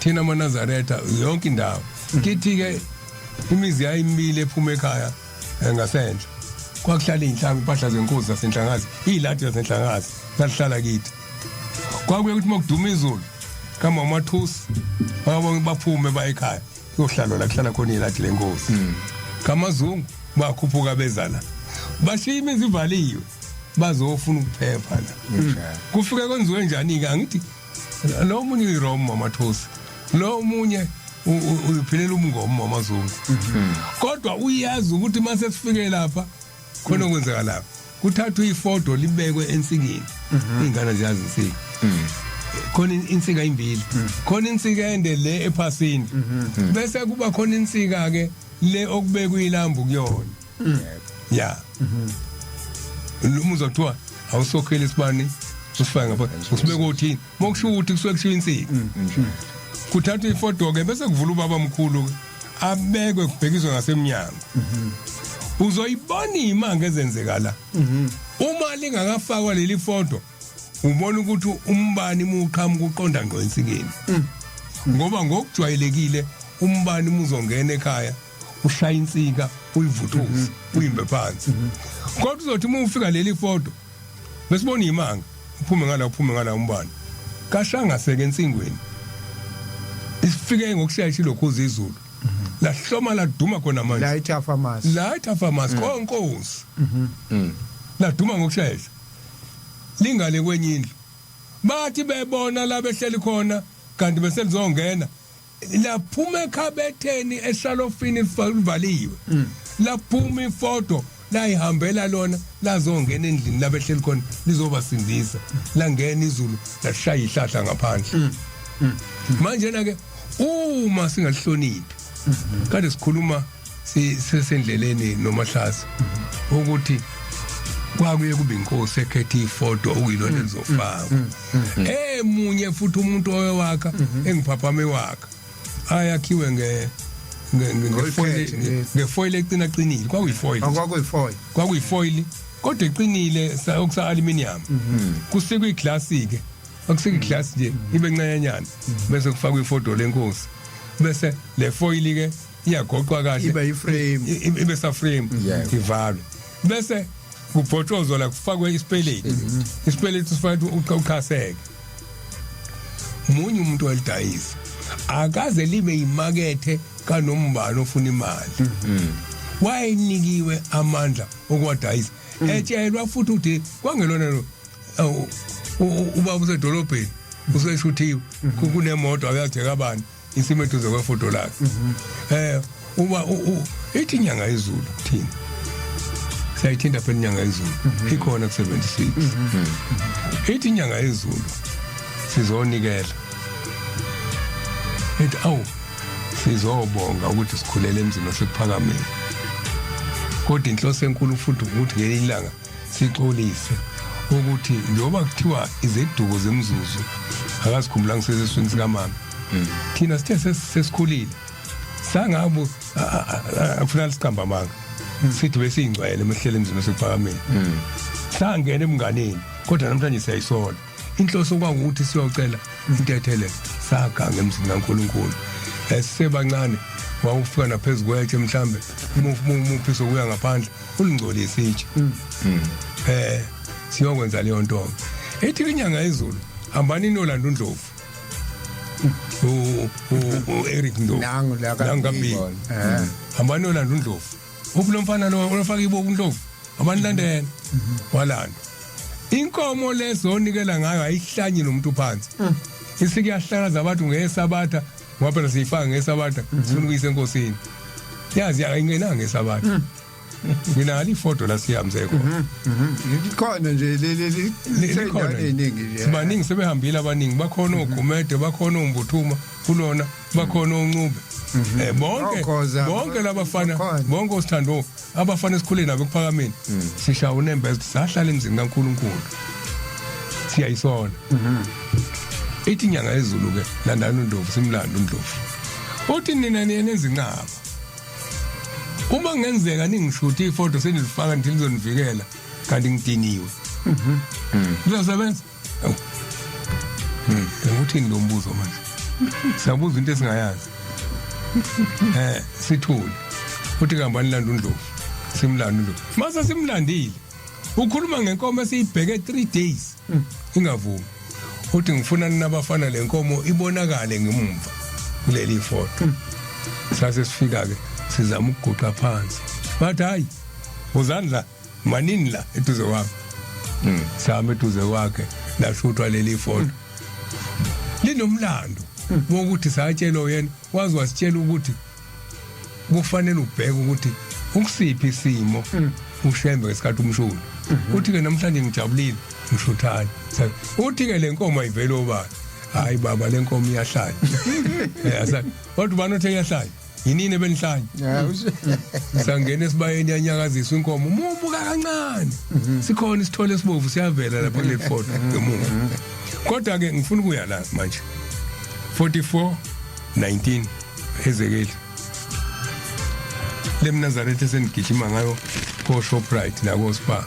Thina amaNazaretha yonke indawo. Kithi ke imizi yayimile ephuma ekhaya ngasenhla. Kwakuhlala inhlangu impahla zenkosi zasenhlangazi, iziladi zasenhlangazi zalihlala kithi. Kwakuye ukuthi makuduma izulu kama umathusi babonke baphume baye ekhaya kuyohlalwa la kuhlala khona iladi lenkosi. Kamazungu bakhuphuka beza la. Bashiya imizi ivaliwe bazofuna ukuphepha la. Kufike kwenziwe njani ke angithi lo munye uyirom mamathusi lo munye uyiphilela umngomo wamazungu kodwa uyazi ukuthi mase sifike lapha khona okwenzeka lapha kuthathwa ifodo libekwe ensikeni ingane ziyazi insika khona insika imbili khona insika ende le ephasini bese kuba khona insika ke le okubekwe ilambu kuyona ya umuzwa kuthiwa awusokhela isibani usifake ngapha usibeke othini mokusho ukuthi kusuke kushiwo insika kuthathwa ifodo ke bese kuvula ubaba mkhulu ke abekwe kubhekiswe ngasemnyango uzoyibona imanga ezenzeka la uma lingakafakwa leli fodo ubona ukuthi umbani muqhamuka uqonda ngqo ensikeni ngoba ngokujwayelekile umbani muzongena ekhaya ushaya insika uyivuthuze uyimbe phansi kodwa uzothi uma ufika leli fodo besibona imanga uphume ngala uphume ngala umbani kashangase ke ensingweni isifike ngokushesha ilokhuza izulu lahloma laduma khona manje la ithafa la ithafa mas konkosi laduma ngokushesha lingale kwenye indlu bathi bebona la behleli khona kanti bese lizongena laphuma ekhabetheni eshalofini livaliwe laphuma ifoto layihambela lona lazongena endlini labehleli khona lizobasindisa langena izulu lashaya ihlahla ngaphandle manje na ke uma singalihloniphi kade sikhuluma sisendleleni nomahlase ukuthi kwakuye kube inkosi ekhetha ifoto okuyilona elizofakwa emunye futhi umuntu oyowakha engiphaphame wakha ayakhiwe nge ngefoil ngefoil eqina qinile kwakuyifoil kwakuyifoil kwakuyifoil kodwa eqinile okusa aluminium kusikwe iglass ke akusike iglass nje ibe ncanyanyana bese kufakwa ifoto lenkosi bese le foil ke iyagoqwa kahle ibe iframe ibe sa frame ivalwe bese kubhotshozwa la kufakwe isipeleti isipeleti sifake uqhaseke munye umuntu walidayisa akaze libe imakethe kanombani ofuna imali wayenikiwe amandla okuwadayisa etshelwa futhi ukuthi kwangelona lo ubaba usedolobheni useshuthiwe kunemoto akuyajeka abantu isimo eduze kwefoto lakhe uba ithi inyanga yezulu thina siyayithinta phela inyanga yezulu ikhona ku 76 ithi inyanga yezulu sizonikela ithi awu sizobonga ukuthi sikhulele emzini wasekuphakameni kodwa inhloso enkulu futhi ukuthi ngelinye ilanga sixolise ukuthi njengoba kuthiwa izeduko zemzuzu akazikhumbula ngiseseswini sikamama thina sithe sesikhulile sangabu akufuna siqamba amanga sithi besiyingcwele mehlele emzini osekuphakameni sangena ebunganeni kodwa namhlanje siyayisola inhloso kwakuthi siyocela intethelelo saganga emzini kaNkuluNkulu esisebancane wawufika naphezulu kwetshe mhlambe umuphi sokuya ngaphandle ulingcolise itshe siyokwenza leyo nto ethi inyanga yezulu hambani nolanda uNdlovu u Eric Ndlovu nangu la kaBili hambani nolanda uNdlovu uphi lo mfana lo olofaka iboku uNdlovu abanilandela walanda inkomo lezo onikela ngayo ayihlanyi nomuntu phansi isike yahlakaza abantu ngesabatha ngoba phela siyifaka ngesabatha sifuna ukuyisa enkosini yazi ayingenanga ngesabatha nginalo ifoto la sihambe khona likhona nje leli likhona eningi nje sibaningi sebehambile abaningi bakhona ogumede bakhona ombuthuma kulona bakhona oncube bonke bonke labafana bonke osithando abafana esikhuleni nabo ekuphakameni sishaya unembeza sahlala emzini kaNkuluNkulu siyayisona ithi inyanga yezulu ke landani uNdlovu simlanda uNdlovu uthi nina niyenza inqaba uma kungenzeka ningishuthi ifoto senilifaka nithi lizonivikela kanti ngidiniwe lizosebenza uthini lo mbuzo manje Sabuza into esingayazi. Sithule. Uthi kambani landa uNdlovu. Simlanda uNdlovu. Mase simlandile. Ukhuluma ngenkomo esiyibheke 3 days. Ingavumi. Uthi ngifuna ninabafana lenkomo ibonakale ngemumva kuleli foto. Sase sifika ke sizama ukuguqa phansi. Bathi hayi uzani la manini la eduze kwami. Sami eduze kwakhe lashuthwa leli foto. Linomlando wokuthi satshelwa yena wazi wasitshela ukuthi kufanele ubheke ukuthi ukusiphi isimo uShembe ngesikhathi umshuni. Uthi ke namhlanje ngijabulile ngishuthani. Uthi ke lenkomo ayivele obala. Hayi baba lenkomo iyahlanya. Asathi kodwa ubani othe iyahlanya? Yinini ebenihlanya? Sangena esibayeni yanyakaziswa inkomo umubuka kancane. Sikhona isithole esibovu siyavela lapha kule foto ngemuva. Kodwa ke ngifuna ukuya la manje. 44:19 Ezekiel. LemNazaretha senigijima ngayo ko Shoprite la ko Spar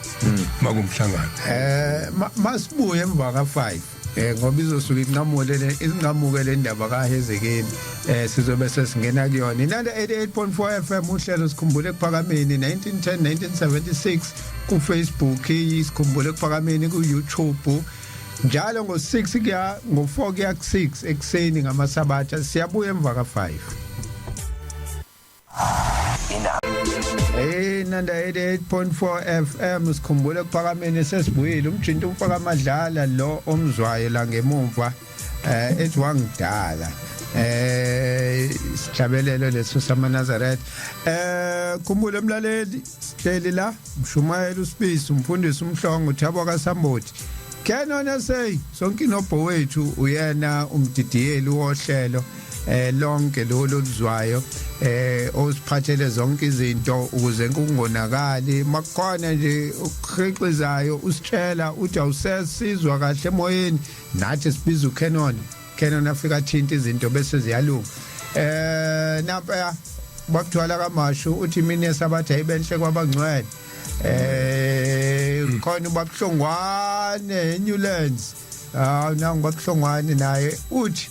makumhlangano. Masibuye emva ka 5 ngoba izosuka inqamule le inqamuke le ndaba kaHezekiel sizobe sesingena kuyona. Inanda 88.4 FM uhlelo sikhumbule ekuphakameni 1910 1976 ku Facebook, isikhumbule ekuphakameni ku YouTube njalo ngo6 kuya ngo4 kuya ku6 ekseni ngamasabatha. Siyabuya emva ka5. Nanda 88.4 FM sikhumbule ekuphakameni sesibuyile. Umjinto umfaka amadlala lo omzwayo la ngemumva ethi wangidala sihlabelelo leso samaNazaretha. Khumbule emlaleli sihleli la mshumayela uSibisi, umfundisi uMhlongo, uThabo kaSambothi, Canon SA sonke inobho wethu uyena umdidiyeli wohlelo lonke lo loluzwayo osiphathele zonke izinto ukuze kungonakali. Makukhona nje ukuhixizayo usitshela uthi awusesizwa kahle emoyeni, nathi sibiza uCanon. Canon afika athinta izinto bese ziyalunga. Nampa bakuthwala kaMashu uthi imini yesabatha ayibenhle kwabangcwele. Khona ubabuhlongwane eNewlands, nangu babuhlongwane naye uthi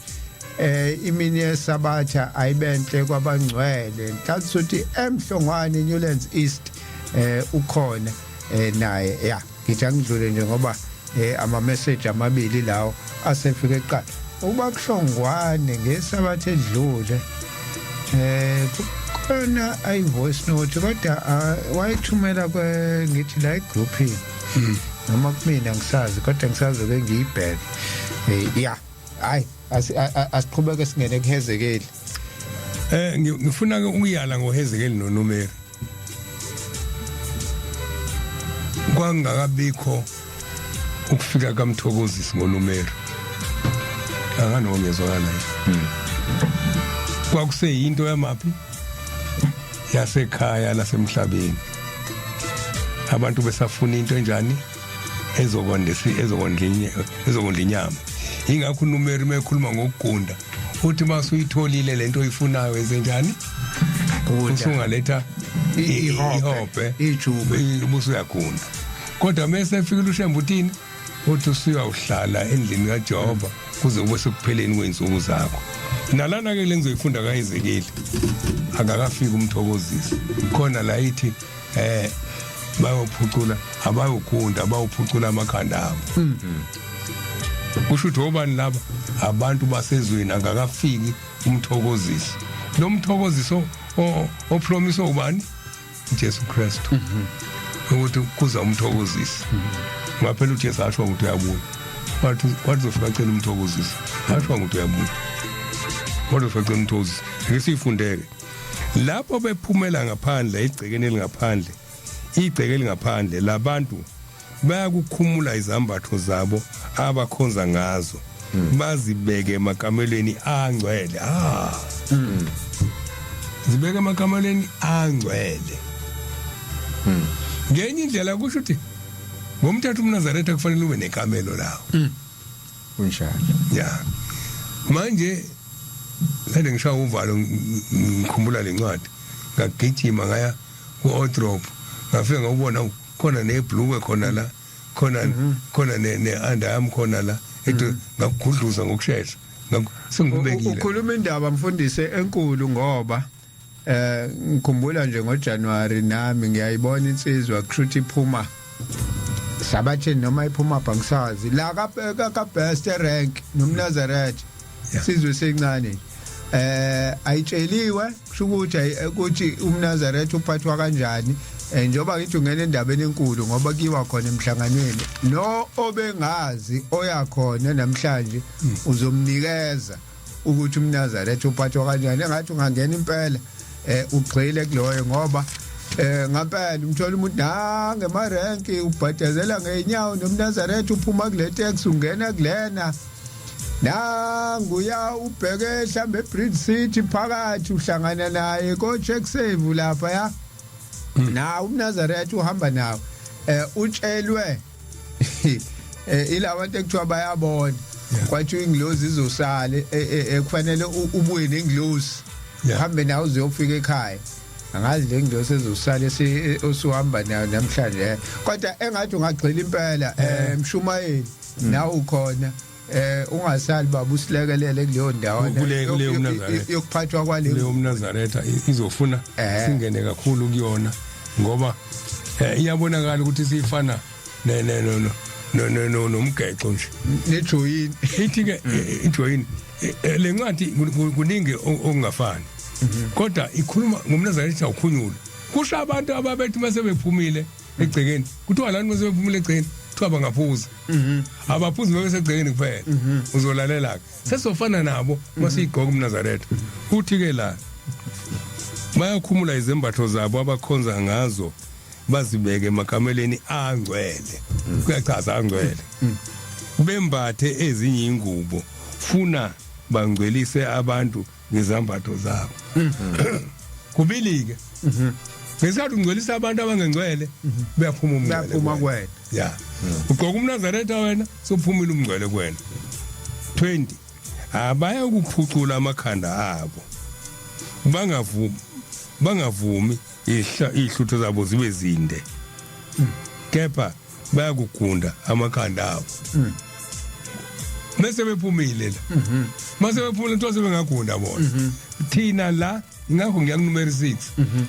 imini yesabatha ayibenhle kwabangcwele. Mhlawumbe uthi emhlongwane Newlands East ukhona naye. Ya ngithi angidlule nje ngoba ama message amabili lawo asefike eqala. Ubabuhlongwane ngesabatha edlule kukhona ayi voice note kodwa wayithumela kwe ngithi la egroupini noma kumina ngisazi, kodwa ngisazoke ngiyibheke. Ya hayi asiqhubeke singene kuHezekeli. Ngifuna ke ukuyala ngoHezekeli noNumeri. Kwangakabikho ukufika kaMthokozisi ngoNumeri. Anganongezwakala yini? Kwakuseyinto yamaphi? Yasekhaya lasemhlabeni. Abantu besafuna into enjani? Ezokondla ezokondla ezokondla inyama. Ingakho uNumeri mekhuluma ngokugunda uthi masuyitholile lento oyifunayo ezenjani? Usungaletha ihobhe ijube ubusuyagunda. Kodwa mase efikile uShembe uthini? Uthi usuyawuhlala endlini kaJehova kuze kube sekupheleni kweinsuku zakho. Nalana ke lengizoyifunda kaEzekiel akakafiki umthokozisi. Khona la ithi bayophucula abayogunda abayophucula amakhanda abo. Kusho ukuthi obani laba? Abantu basezweni akakafiki umthokozisi. Lo mthokoziso opromise ubani? Jesu Kristu. Ukuthi kuza umthokozisi. Ngaphela uJesu asho ukuthi uyabuya. Wathi wazofika cela umthokozisi. Asho ukuthi uyabuya. Wazofika cela umthokozisi. Ake sifundeke. Lapho bephumela ngaphandle igcekeni elingaphandle, igceke elingaphandle labantu bayakukhumula izambatho zabo abakhonza ngazo bazibeke emakamelweni angcwele. Zibeke emakamelweni angcwele. Ngenye indlela kusho ukuthi ngomthetho umNazaretha kufanele ube nekamelo lawo. Kunjalo. Ya. Manje kade ngishaya uvalo ngikhumbula lencwadi. Ngagijima ngaya ku-wardrobe ngafika ngawubona khona nebhluke khona la khona khona ne underarm khona la ethi ngakugudluza ngokusheshsha. Ngakho sengikubekile. Ukhuluma indaba mfundisi enkulu, ngoba ngikhumbula nje ngoJanuary nami ngiyayibona insizwa kushuthi iphuma sabatheni noma iphuma bhangisazi la ka ka best rank nomNazaretha. Sizwe sencane ayitsheliwe, kusho ukuthi ukuthi umNazaretha uphathwa kanjani, njengoba ngithi ungena endabeni enkulu ngoba kiwa khona emhlanganweni no obengazi oyakhona namhlanje uzomnikeza ukuthi umNazaretha uphathwa kanjani. Engathi ungangena impela ugxile kuloyo, ngoba ngampela umthola umuntu nange emarenki ubhadazela ngeenyawo nomNazaretha, uphuma kule taxi ungena kulena, nanguya ubheke mhlambe eBridge City phakathi, uhlangana naye ko check save lapha ya na umNazaretha uhamba nawo, utshelwe ilabantu ekuthiwa bayabona, kwathiwa ingilozi izosala, kufanele ubuye nengilozi uhambe nawe uzofika ekhaya. Angazi le ngilosi ezosala osuhamba nayo namhlanje, kodwa engathi ungagxila impela, mshumayeli, nawe ukhona, ungasali baba, usilekelele kuleyo ndawo kuleyo mNazaretha. Yokuphathwa kwale leyo mNazaretha izofuna singene kakhulu kuyona, ngoba iyabonakala ukuthi sifana ne ne no no no no no nomgexo nje. Nejoyini. Ithi ke ijoyini le ncwadi kuningi okungafani, kodwa ikhuluma ngomNazaretha ukhunyula, kusho abantu ababethi mase bephumile egcekeni, kuthiwa lani mase bephumile egcekeni kuthiwa bangaphuza, abaphuzi bebesegcekeni kuphela. Uzolalela ke, sesofana nabo masiyigqoka umNazaretha. Uthi ke la bayakhumula izembatho zabo abakhonza ngazo, bazibeke emakameleni angcwele, kuyachaza angcwele, bembathe ezinye ingubo, funa bangcwelise abantu ngezambatho zabo. Kubili ke, ngesikhathi ungcwelisa abantu abangengcwele, uyaphuma umngcwele. Uyaphuma kuwena. Ya, ugqoka umNazaretha wena, sophumile umngcwele kuwena. 20 abaya ukuphucula amakhanda abo, bangavumi ihlutho zabo zibe zinde, kepha bayakugunda amakhanda abo mase bephumile la. Mase bephumile kuthiwa sebengagunda bona. Thina la ingakho ngiya kunumero 6,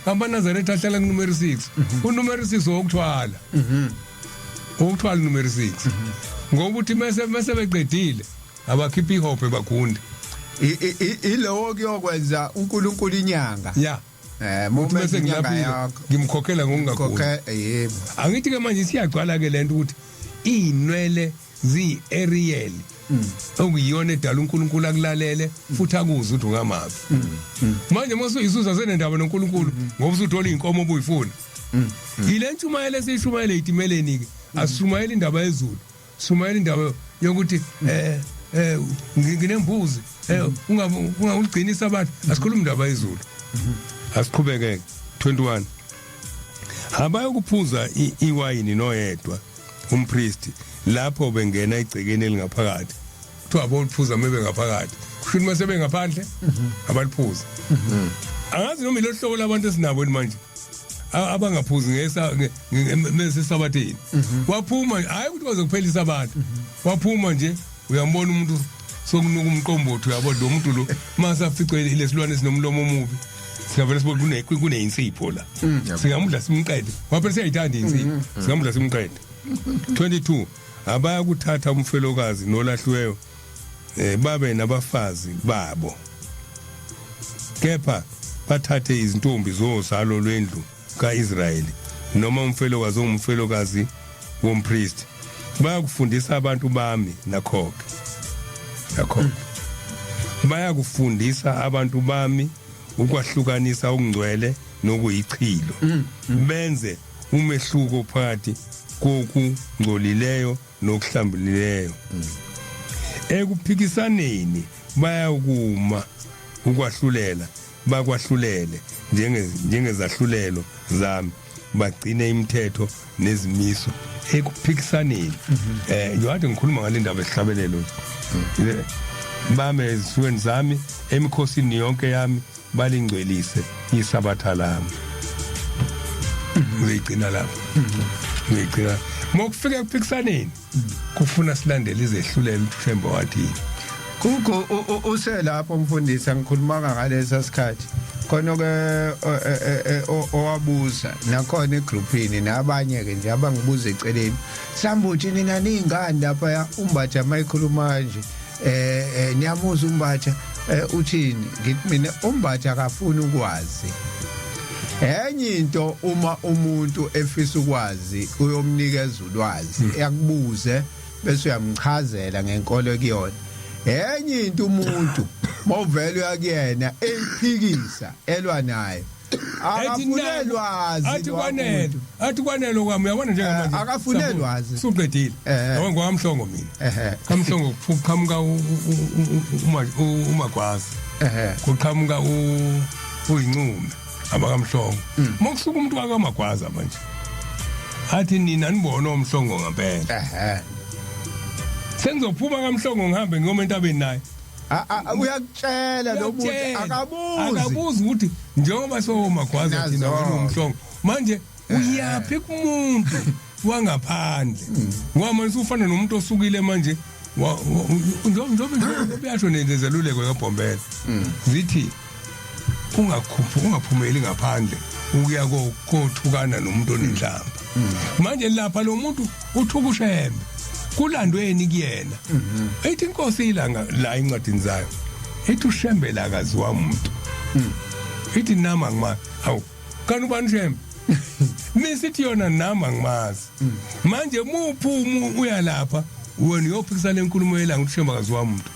amaNazaretha ahlala kunumero 6. Unumero 6 wokuthwala, wokuthwala numero 6, ngoba uthi mase beqedile abakhipha ihophe bagunde. Ilowo kuyokwenza uNkulunkulu inyanga. Ya. Uthi mume bese inyanga ngilaphile yakho. Ngimkhokhela ngokungaguli. Khokhe, yebo. Angithi ke manje siyagcwala ke lento ukuthi inwele ziyi-aerial, okuyiyona edala uNkulunkulu akulalele futhi akuze ukuthi ungamaphi. Manje mase uyisusa senendaba noNkulunkulu ngoba usuthola inkomo obuyifuna. Ile ntshumayelo esiyishumayela eyitimeleni ke, asishumayela indaba yezulu, shumayela indaba yokuthi nginembuzi, ungawugcinisa abantu. Asikhuluma indaba yezulu. Asiqhubeke. 21 abayokuphuza iwayini noyedwa umpristi lapho bengena egcekeni elingaphakathi. Kuthiwa aboliphuza mebe ngaphakathi, kusho ukuthi mase bengaphandle abaliphuza. Angazi noma ilo hlobo labantu esinabo yini manje abangaphuzi ngesa mesesabatheni. Waphuma, hayi ukuthi bazokuphelisa abantu, waphuma nje uyambona umuntu sokunuka umqombothi, uyabona lo muntu lo mase afice lesilwane esinomlomo omubi, singavele sibone kuneyinsipho la, singamudla simqede. Waphela siyayithanda insipho, singamudla simqede. 22 abaya kuthatha umfelokazi nolahliweyo babe nabafazi babo, kepha bathathe izintombi zozalo lwendlu kaIsrayeli noma umfelokazi ongumfelokazi wompristi. Bayakufundisa abantu bami nakho-ke, nakho bayakufundisa abantu bami ukwahlukanisa okungcwele nokuyichilo, benze umehluko phakathi kokungcolileyo nokuhlambulileyo. Ekuphikisaneni bayakuma ukwahlulela, bakwahlulele njengezahlulelo zami, bagcine imithetho nezimiso ekuphikisaneni. Njengoba ngikhuluma ngale ndaba esihlabelelo nje, bame ezisweni zami emikhosini yonke yami, balingcwelise isabatha lami. Ngiyigcina lapho, ngiyigcina mokufika ekuphikisaneni kufuna silandele izehlulelo ukuthi uShembe wathini. Kuku uselapho mfundisi, angikhulumanga ngalesa sikhathi khona ke owabuza nakhona egroupini nabanye ke nje abangibuza eceleni, sambuthi nina ningani lapha uMbatha mayikhuluma kanje, niyamuzwa uMbatha, uthini? Ngithi mina uMbatha akafuni ukwazi enye into. Uma umuntu efisa ukwazi, uyomnikeza ulwazi, yakubuze bese uyamchazela ngenkolo kuyona. Enye into, umuntu mawuvela uyakuyena eyiphikisa, elwa nayo, akafune lwazi. Athi kwanele, athi kwanele kwami, uyabona njengamanje. Akafune lwazi. Suqedile. Yabo, ngwaMhlongo mina. KaMhlongo kuqhamuka uMagwazi, kuqhamuka uyincume abakaMhlongo. Mokusuka umuntu wakaMagwaza manje athi nina nibona oMhlongo ngempela, sengizophuma kaMhlongo ngihambe ngiyoma entabeni naye. Uyakutshela lo muntu. Uyakutshela. Akabuzi. Akabuzi ukuthi njengoba sowomagwaza thina, Nazo. wena uMhlongo manje uyaphi kumuntu wangaphandle? Ngoba manje usufana nomuntu osukile manje njengoba yasho nezeluleko kaBhombela zithi ungakhuphu ungaphumeli ngaphandle ukuya kothukana nomuntu onenhlamba. Manje lapha lo muntu uthuka uShembe, kulandweni kuyena. Ethi inkosi ilanga la encwadini zayo ethi uShembe la akaziwa umuntu, ithi nama ngimazi. Hawu, kanti ubani uShembe? Misithi yona nama ngimazi. Manje muphumu uyalapha wena uyophikisana lenkulumo yelanga ukuthi uShembe akaziwa umuntu,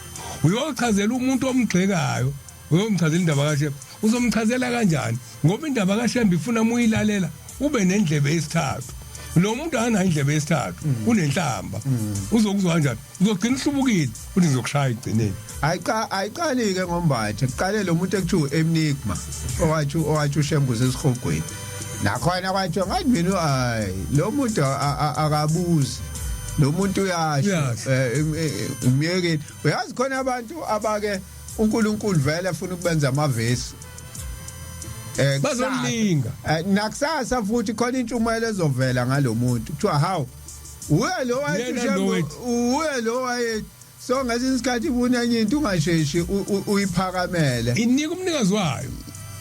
uyochazela umuntu omgxekayo, uyomchazela indaba kaShembe, uzomchazela kanjani? Ngoba indaba kaShembe ifuna muyilalela ube nendlebe yesithathu. Lo muntu akanayo indlebe yesithathu, unenhlamba, uzokuzwa kanjani? Uzogcina uhlubukile, uthi ngizokushaya egcineni. Ayiqa, ayiqali ke ngoMbatha, kuqale lo muntu ekuthiwa Enigma owathi uShembe usesihogweni. Nakhona kwathiwa, ngathi mina hayi, lo muntu akabuzi, lo muntu uyasho. Uyasho. Umyekeni, uyazi khona abantu abake uNkulunkulu vele afuna ukubenza amavesi kusasa. Bazolinga. Nakusasa futhi khona intshumayelo ezovela ngalomuntu, kuthiwa hawu, uye lo wayethi Yena uShembe, lo wethi. Uye lo wayethi. So ngesinye isikhathi ifuna enye into, ungasheshi uyiphakamele. Inika umnikazi wayo.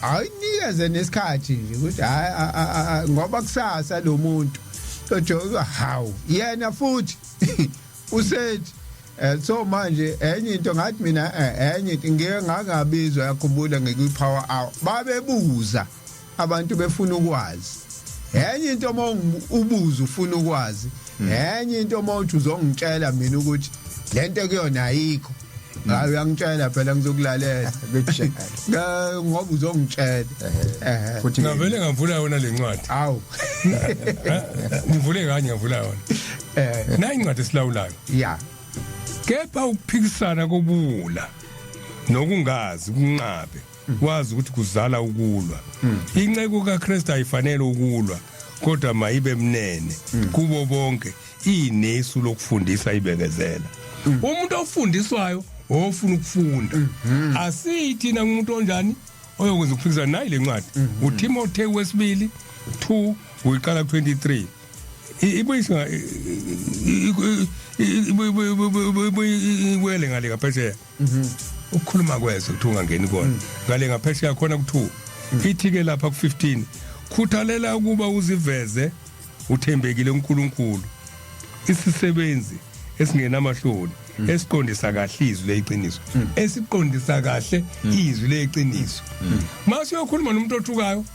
Ayinikeze nesikhathi nje ukuthi hayi, ngoba kusasa lo muntu ojoka, hawu, yena futhi usethi so manje enye into, ngathi mina enye into ngike ngangabizwa, yakhumbula ngikwi power hour, babebuza abantu befuna ukwazi. Enye into uma ubuza ufuna ukwazi, enye into uma uthi uzongitshela mina ukuthi lento kuyona ayikho, hayi, uyangitshela phela, ngizokulalela. Kunjalo. Ngoba uzongitshela. Futhi Ngavele ngavula yona le ncwadi. Awu. Ngivule kanye, ngavula yona. Nayi incwadi esilawulayo. Kepha ukuphikisana kobuwula nokungazi kunqabe, wazi ukuthi kuzala ukulwa. Inceku kaKristu ayifanele ukulwa, kodwa mayibe mnene kubo bonke, inesu lokufundisa, ibekezela. Umuntu ofundiswayo ofuna ukufunda, asithi na umuntu onjani oyokwenza ukuphikisana nayi le ncwadi. uTimotheo wesibili 2 uyiqala ku 23, ibuyisa ibuyele ngale ngaphesheya ukukhuluma kwezwe kuthi ungangeni kona ngale ngaphesheya khona ku2. Ithi ke lapha ku15, khuthalela ukuba uziveze uthembekile uNkulunkulu, isisebenzi esingenamahloni, esiqondisa kahle izwi leqiniso, esiqondisa kahle izwi leqiniso. Mase uyokhuluma nomuntu othukayo,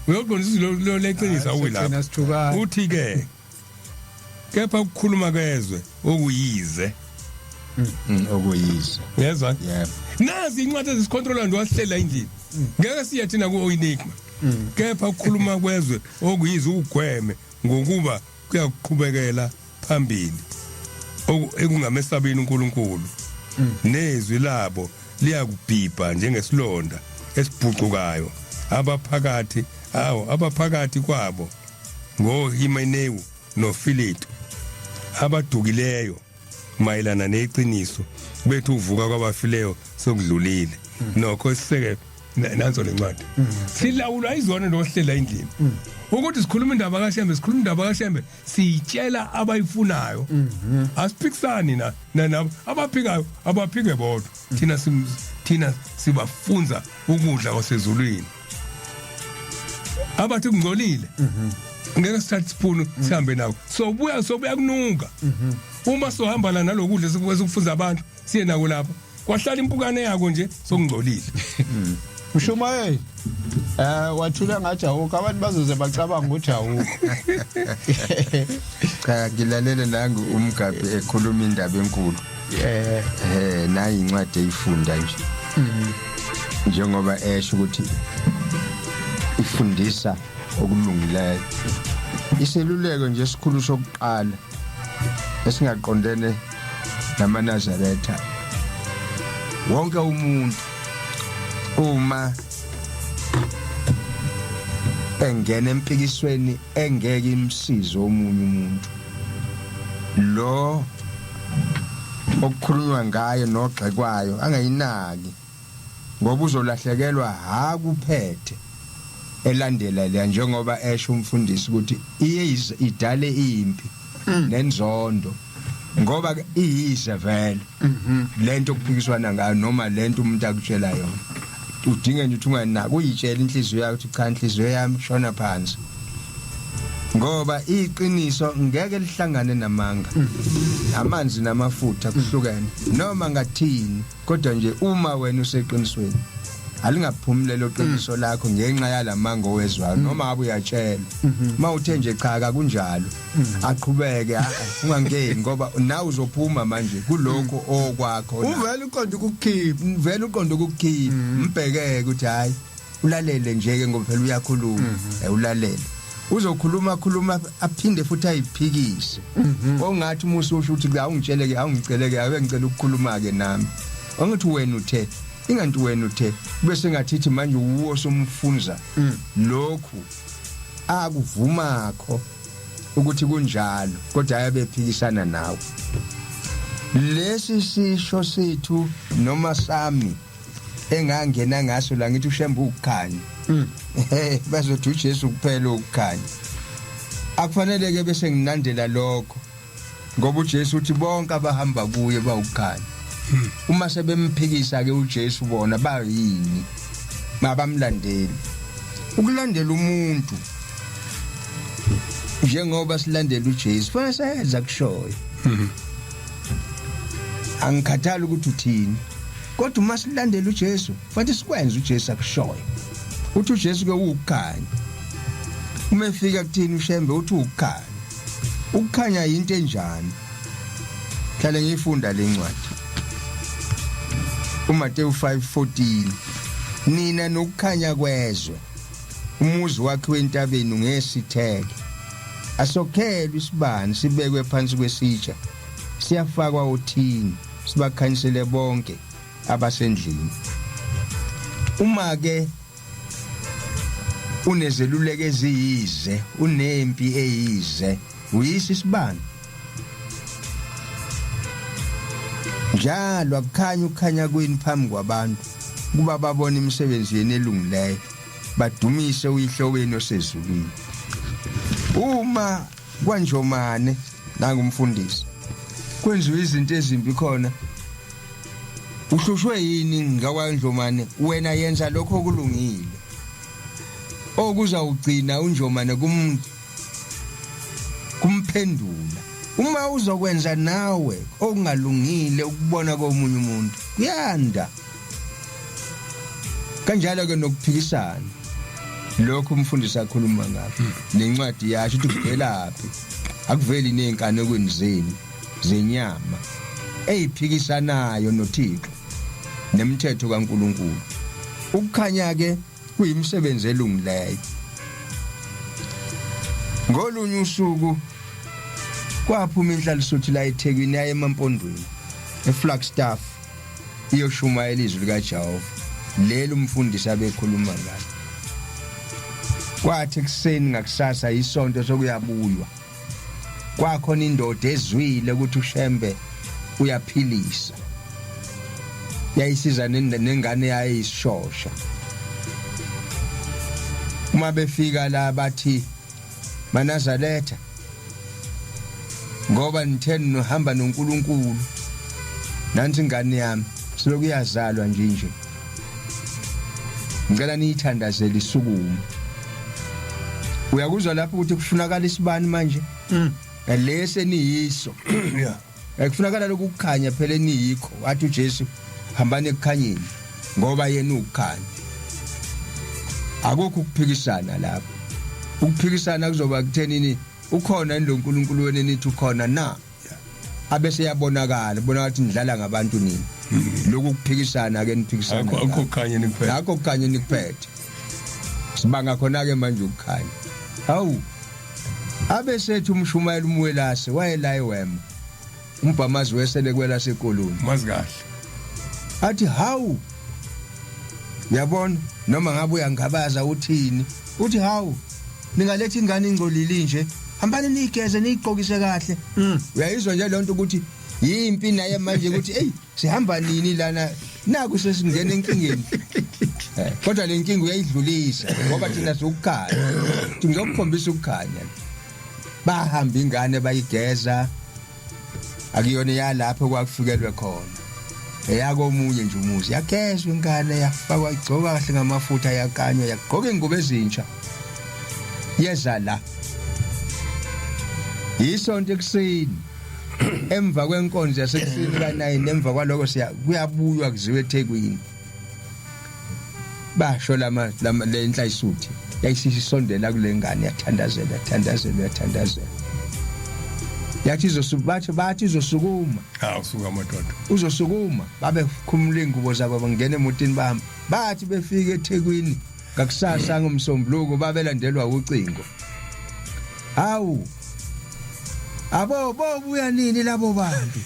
uyoqondisa izwi leqiniso, awuyi Thina lapho. Sithukayo. Uthi ke kepha ukukhuluma kezwe okuyize. Okuyize. Yezwa? Yebo. Nazi incwadi ezisicontrola nje, wasihlela endlini, ngeke siye thina ku Enigma. Kepha ukukhuluma kwezwe okuyize ugweme, ngokuba kuyakuqhubekela phambili ekungamesabini uNkulunkulu, nezwi labo liyakubhibha njengesilonda esibhuqukayo. Abaphakathi awo, abaphakathi kwabo ngoHimenewu noFiletu, abadukileyo mayelana neqiniso, bethu uvuka kwabafileyo sokudlulile. Nokho isisekelo Nanso lencwadi. Silawulwa izona nohlela endlini. Ukuthi sikhuluma indaba kaShembe, sikhuluma indaba kaShembe, siyitshela abayifunayo. Asiphikisani na nabo abaphikayo, abaphike bodwa. Thina thina sibafunza ukudla kwasezulwini. Abathi kungcolile. Ngeke sithathe isipunu sihambe nako. Sobuya sobuya kunuka. Uma sohamba la nalokudla esikufunza abantu siye nako lapha. Kwahlala impukane yako nje sokungcolile. Mshumayeli wathula ngathi awukho, abantu bazoze bacabanga ukuthi awukho. Cha, ngilalele nangu umgabi ekhuluma indaba enkulu. Nayi incwadi eyifunda nje. Njengoba esho ukuthi ifundisa okulungileyo. Iseluleko nje esikhulu sokuqala esingaqondene namaNazaretha. Wonke umuntu uma engena empikisweni engeke imsize omunye umuntu, lo okukhulunywa ngaye nogxekwayo angayinaki, ngoba uzolahlekelwa ha kuphethe elandela leya, njengoba esho umfundisi ukuthi iye idale impi nenzondo, ngoba iyize vele lento okuphikiswana ngayo noma lento umuntu akutshela yona. Udinge nje ukuthi unganaki, uyitshela inhliziyo yakho ukuthi cha, inhliziyo yami, shona phansi, ngoba iqiniso ngeke lihlangane namanga, amanzi namafutha kuhlukene noma ngathini. Kodwa nje uma wena useqinisweni, alingaphumi lelo qiniso lakho ngenxa yalamanga owezwayo, noma ngabe uyatshela. Uma uthe nje cha, kakunjalo, aqhubeke, ungangeni, ngoba nawe uzophuma manje kulokho okwakho. Uvela uqonda ukukhipha. Vele uqonda ukukhipha. Mbhekeke ukuthi hayi, ulalele nje ke, ngoba phela uyakhuluma. Ulalele, uzokhuluma khuluma, aphinde futhi ayiphikise, ongathi uma ususho ukuthi awungitshele ke, awungicele ke, ake ngicela ukukhuluma ke nami, ongathi wena uthe inganti, wena uthe, bese ngathithi manje uwo somfunza lokhu akuvumakho ukuthi kunjalo, kodwa ayabephikisana nawe. Lesi sisho sethu noma sami engangena ngaso la, ngithi uShembe ukukhanya. Bazothi uJesu kuphela ukukhanya. Akufanele ke bese ngilandela lokho, ngoba uJesu uthi bonke abahamba kuye bawukukhanya. Uma sebemphikisa ke uJesu, bona bayini? Mabamlandeli. Ukulandela umuntu njengoba silandela uJesu, fanele senza kushoyo. Angikhathali ukuthi uthini, kodwa uma silandela uJesu fanele sikwenze uJesu akushoyo. Uthi uJesu ke ukukhanya. Uma efika kuthini uShembe, uthi ukukhanya. Ukukhanya into enjani? Hlale ngiyifunda lencwadi, uMateyu 5:14, nina nokukhanya kwezwe, umuzi wakhe entabeni ungesitheke. Asokhelwe isibani sibekwe phansi kwesitsha, siyafakwa othini, sibakhanyisele bonke abasendlini. Uma ke unezeluleko eziyize, unempi eyize, uyisa isibani njalo, akukhanya ukukhanya kwenu phambi kwabantu, kuba babone imisebenzi yenu elungileyo, badumise uyihlo wenu osezulwini. Uma kwanjomane nangumfundisi kwenziwa izinto ezimbi khona, uhlushwe yini ngakwanjomane? Wena yenza lokho okulungile okuzawugcina unjomane kumphendula. Uma uzokwenza nawe okungalungile, ukubona komunye umuntu kuyanda kanjalo ke nokuphikisana. Lokho umfundisi akhuluma ngakho nencwadi yasho ukuthi kuvelaphi, akuveli nezinkanekweni zenu zenyama eyiphikisanayo noThixo nemithetho kaNkuluNkulu. Ukukhanya ke kuyimisebenzi elungileyo. Ngolunye usuku kwaphuma inhlalisuthi la eThekwini, yaye emampondweni eFlagstaff, iyoshumayela izwi likaJehova leli umfundisi abekhuluma ngalo. Kwathi ekuseni ngakusasa isonto sokuyabuywa, kwakhona indoda ezwile ukuthi uShembe uyaphilisa, yayisiza nengane yayo isishosha. Uma befika la bathi manazaletha ngoba nithe nohamba noNkulunkulu, nansi ingane yami siloku iyazalwa nje nje, ngicela niyithandazele isukume. Uyakuzwa lapho ukuthi kufunakala isibani manje lesi eniyiso. Kufunakala lokhu kukhanya phela eniyikho. Wathi uJesu hambani ekukhanyeni ngoba yena ukukhanya. Akukho ukuphikisana lapho. Ukuphikisana kuzoba kuthenini ukhona yini lo nkulunkulu wena nithi ukhona na? Abese yabonakala, bona ukuthi nidlala ngabantu nini. Lokhu kuphikisana ke niphikisana. Akho kukhanya nikuphethe. Akho kukhanya nikuphethe. Sibanga khona ke manje ukukhanya. Hawu. Abesethi umshumayeli umwelase wayela ewema. Umbhamazi wesele kwela sekoloni. Mazi kahle. Athi hawu. Yabona noma ngabe uyangabaza uthini? Uthi hawu. Ningaletha ingane ingcolile nje. Hambani niyigeze niyigqokise kahle. Uyayizwa nje lonto ukuthi yimpi naye manje ukuthi hey sihamba nini lana, naku sesingena enkingeni. Kodwa le nkinga uyayidlulisa ngoba thina siwukukhanya, ngizokukhombisa ukukhanya. Bahamba ingane bayigeza, akuyona yalapho kwakufikelwe khona, eyakomunye nje umuzi. Yagezwa ingane, yafakwa, igcoka kahle ngamafutha, yakanywa, yagqoka ingubo ezintsha, yeza la. Yisonto ekuseni emva kwenkonzo yasekuseni ka-9, emva kwaloko siya kuyabuywa kuziwe eThekwini. Basho lama le nhlayisuthi yayisisondela kule ngane, yathandazela, yathandazela, yathandazela, yathi izosubathi, bathi izosukuma. Hawu, suka madoda. Uzosukuma. Babekhumula ingubo zabo, bangena emotini, bahamba. Bathi befika eThekwini ngakusasa ngomsombuluko, babelandelwa ucingo. Hawu, abo bobuya nini labo bantu?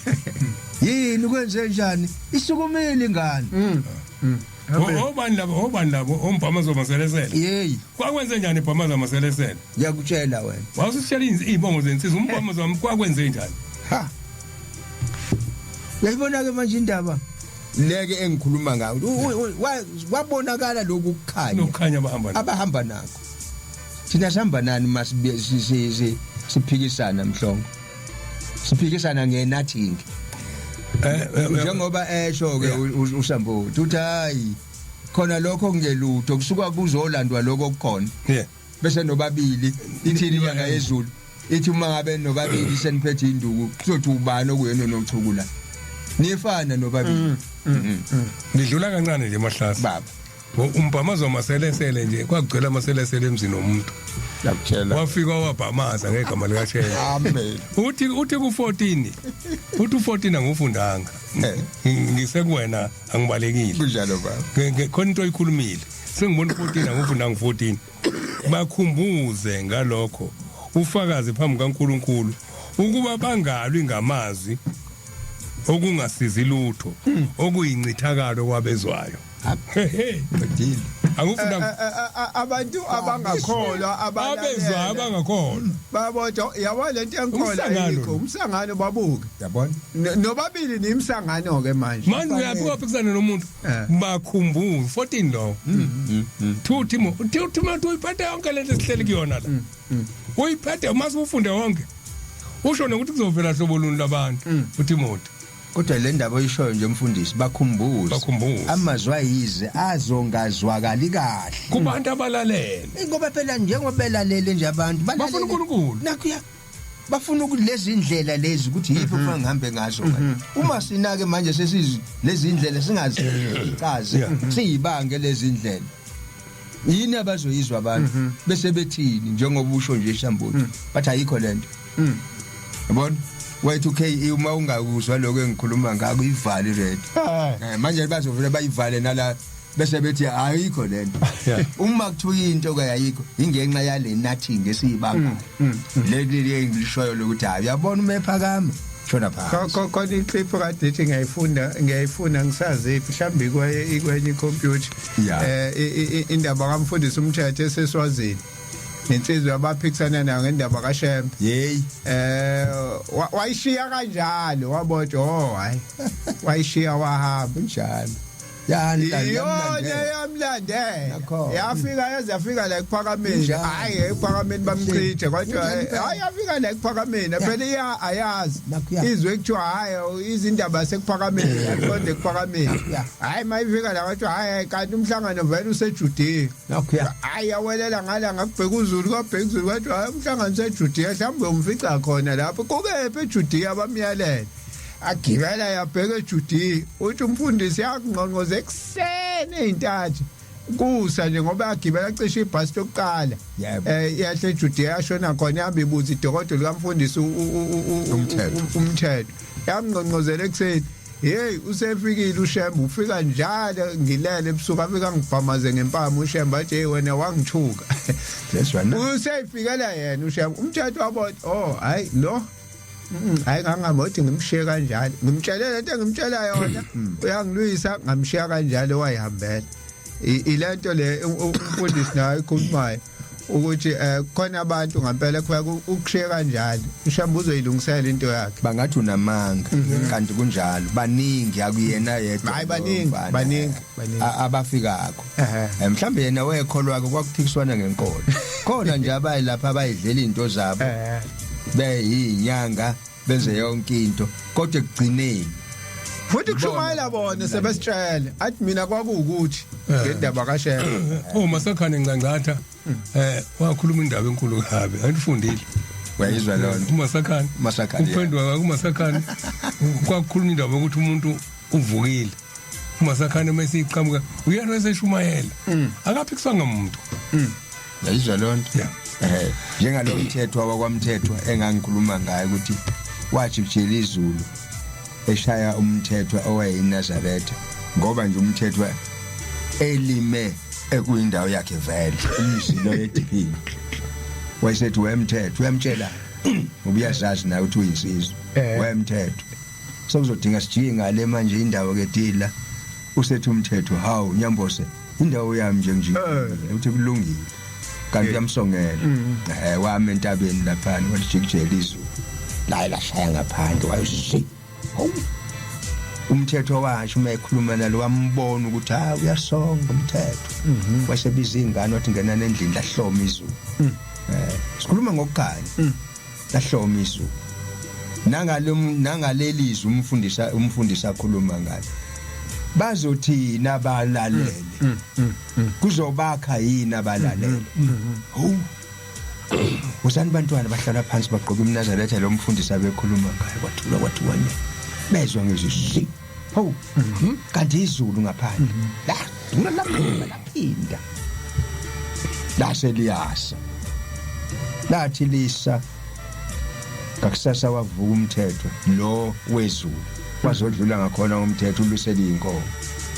Yini, kwenze njani? Isukumile ingane. Obani labo? Obani labo? Ombhamazo maselesele? Yeyi. Kwakwenze njani ibhamazo maselesele? Ngiyakutshela wena. Wawusitshela izibongo zensizwa umbhamazo wami, kwakwenze njani? Ha, uyayibona ke manje indaba leke engikhuluma ngayo. Kwabonakala lokhu kukhanya. Nokukhanya bahamba nakho. Abahamba nakho. Thina sihamba nani masibe siphikisana mhlongo? Siphikisana nge-nothing. Njengoba esho ke uSambuthi, uthi hayi khona lokho kungelutho, kusuka kuzolandwa lokho okukhona. Bese nobabili ithini inyanga yezulu? Ithi uma ngabe nobabili seniphethe induku, kuzothi ubani okuyena onochuku la? Nifana nobabili. Ngidlula kancane nje, mahlasi. Baba. Umbhamazo wamaselesele nje, kwakugcwele amaselesele emzini womuntu. Ngiyakutshela. Wafika wabhamaza ngegama likaShembe. Amen. Uthi ku14, uthi u14 angufundanga, ngisekuwena, angibalekile. Kunjalo baba. Khona into oyikhulumile, sengibona u14 angufundanga u14. Bakhumbuze ngalokho, ufakazi phambi kaNkuluNkulu ukuba bangalwi ngamazwi okungasizi lutho, okuyincithakalo kwabezwayo. Hey. Qedile. Angufundanga. Abantu abangakholwa abezwayo abalalele abangakholwa. Babodwa yabo lento yenkolo Umsangano. ayikho umsangano, babuke. Yabona. Nobabili nimsangano ke manje. Manje uyaphi waphikisana nomuntu? Bakhumbuze 14 lo 2 Timo, 2 Timothy, uyiphethe yonke lento esihleli kuyona la, uyiphethe mase ufunde wonke, usho nokuthi kuzovela hlobo luni labantu uTimothy. Kodwa le ndaba oyishoyo nje mfundisi, bakhumbuze. Bakhumbuze. Amazwi ayize azongazwakali kahle kubantu abalalele. Ngoba phela njengoba belalele nje abantu bafuna uNkulunkulu. Nakhuya bafuna ukulezi indlela lezi ukuthi yiphi kufanele ngihambe ngazo manje. Uma sinake manje sesizi lezi indlela singazichaze, siyibange lezi indlela, yini abazoyizwa abantu bese bethini? Njengoba usho nje Shambuthi, bathi ayikho lento, yabona? Y2K, uma ungakuzwa lokho engikhuluma ngako, ivale i-radio. Manje bazovele bayivale nala bese bethi ayikho lento. Uma kuthiwa into ke ayikho, ingenxa yale nothing esiyibangayo leli lengilishoyo lokuthi hayi uyabona uma ephakama shona phansi. Khona iclip kade ithi ngiyayifunda, ngiyayifuna, ngisaziphi, mhlawumbe ikwenye ikhompyutha. Indaba kamfundisi umthetho eseswazini nensizwa abaphikisana nayo ngendaba kaShembe. Yeyi. Wayishiya kanjalo, wabodwa, oh hayi, wayishiya wahamba. Kunjalo. Iyona yamlandela. Nakhona. Yafika yaze yafika la ekuphakameni. Kunjalo. Hayi, ekuphakameni bamchithe kodwa Kunjalo impela. hayi, yafika la ekuphakameni phela iya ayazi. Nakhuya. Izwe kuthiwa hayi, izindaba sekuphakameni, yaqonde ekuphakameni. Ya. Hayi, mayifika la kwathiwa hayi, kanti umhlangano vele useJudiya. Nakhuya. Hayi, yawelela ngala ngakubheka uZulu, kwabheka uZulu, kwathiwa hayi, umhlangano useJudiya, mhlawumbe umfica khona lapho. Kukephi eJudiya? Bamyalela, agibela yabheka eJudiya. Uthi umfundisi yakungqongqoza ekuseni ey'ntathu kusa nje, ngoba yagibela cishe ibhasi lokuqala. Yebo. Yahle eJudiya, yashona khona, yahamba ibuza idokodo likamfundisi Umthetho. Umthetho yamngqongqozela ekuseni, hey, usefikile uShembe, ufika njalo ngilele ebusuku, afika ngibhamaze ngempama uShembe, athi, hey, wena wangithuka. Yezwa na? Useyifikela yena uShembe, umthetho wabona, oh hayi lo, hayi, ngangamothi ngimshiye kanjalo, ngimtshele lento engimtshela yona, uyangilwisa, ngamshiya kanjalo, wayihambela. Ilento le umfundisi naye ikhulumayo ukuthi khona abantu ngempela kufanele ukushiye kanjalo, uShembe uzoyilungisela into yakhe. Bangathi unamanga, kanti kunjalo, baningi, akuyena yedwa. Hayi, lo baningi, mfana. baningi, baningi. Abafikakho. Mhlambe yena wayekholwa ke, kwakuphikiswana ngenkolo khona nje, abayilapha abayidlela into zabo, beyinyanga, benze yonke into, kodwa ekugcineni Futhi kushumayela bona sebesitshele, athi mina kwakuwukuthi ngendaba kaShembe. Oh, Masakhane Ncangcatha wakhuluma indaba enkulu kabi, andifundile. Uyayizwa lona? UMasakhane. uMasakhane, yeah. Uphenduka kuMasakhane, kwakukhuluma indaba yokuthi umuntu uvukile. UMasakhane mesiqhamuka uyena weseshumayela, akaphikiswanga umuntu. Uyayizwa lona? Yeah. Njengalo mthetho wakwaMthetho engangikhuluma ngayo, ukuthi wajikijela izulu eshaya umthetho owayeyiNazaretha, ngoba nje umthetho elime ekuyindawo yakhe vele, umzilo yediphini, wayesethi, wemthetho, uyamtshela ngoba uyazazi naye ukuthi uyinsizwa. Wemthetho, sokuzodinga sijike ngale manje, indawo ke dila. Usethi umthetho, hawu Nyambose, indawo yami nje nje. Uthi kulungile, kanti uyamsongela. Wami entabeni lapha, walijikijela izulu la, lashaya ngaphandle, wayozi hawu. Umthetho washo uma ekhuluma nalo, wambona ukuthi ha, uyasonga umthetho, wasebiza ingane, wathi ngena endlini, lahloma izulu. Sikhuluma ngokukhanya, lahloma izulu nangalo nangalelizwi umfundisa akhuluma ngalo, bazothina abalalele, kuzobakha yini abalalele? Hawu, usani bantwana bahlala phansi, bagqoka imnazaretha lo mfundisi abekhuluma ngayo, kwathula kwathiwa ne bezwa ngezwi, hawu, kanti izulu ngaphandle la dula laphinda laphinda lase liyasa, lathi lisa ngakusasa, wavuka umthetho lo wezulu, wazodlula ngakhona umthetho ulusele inkomo.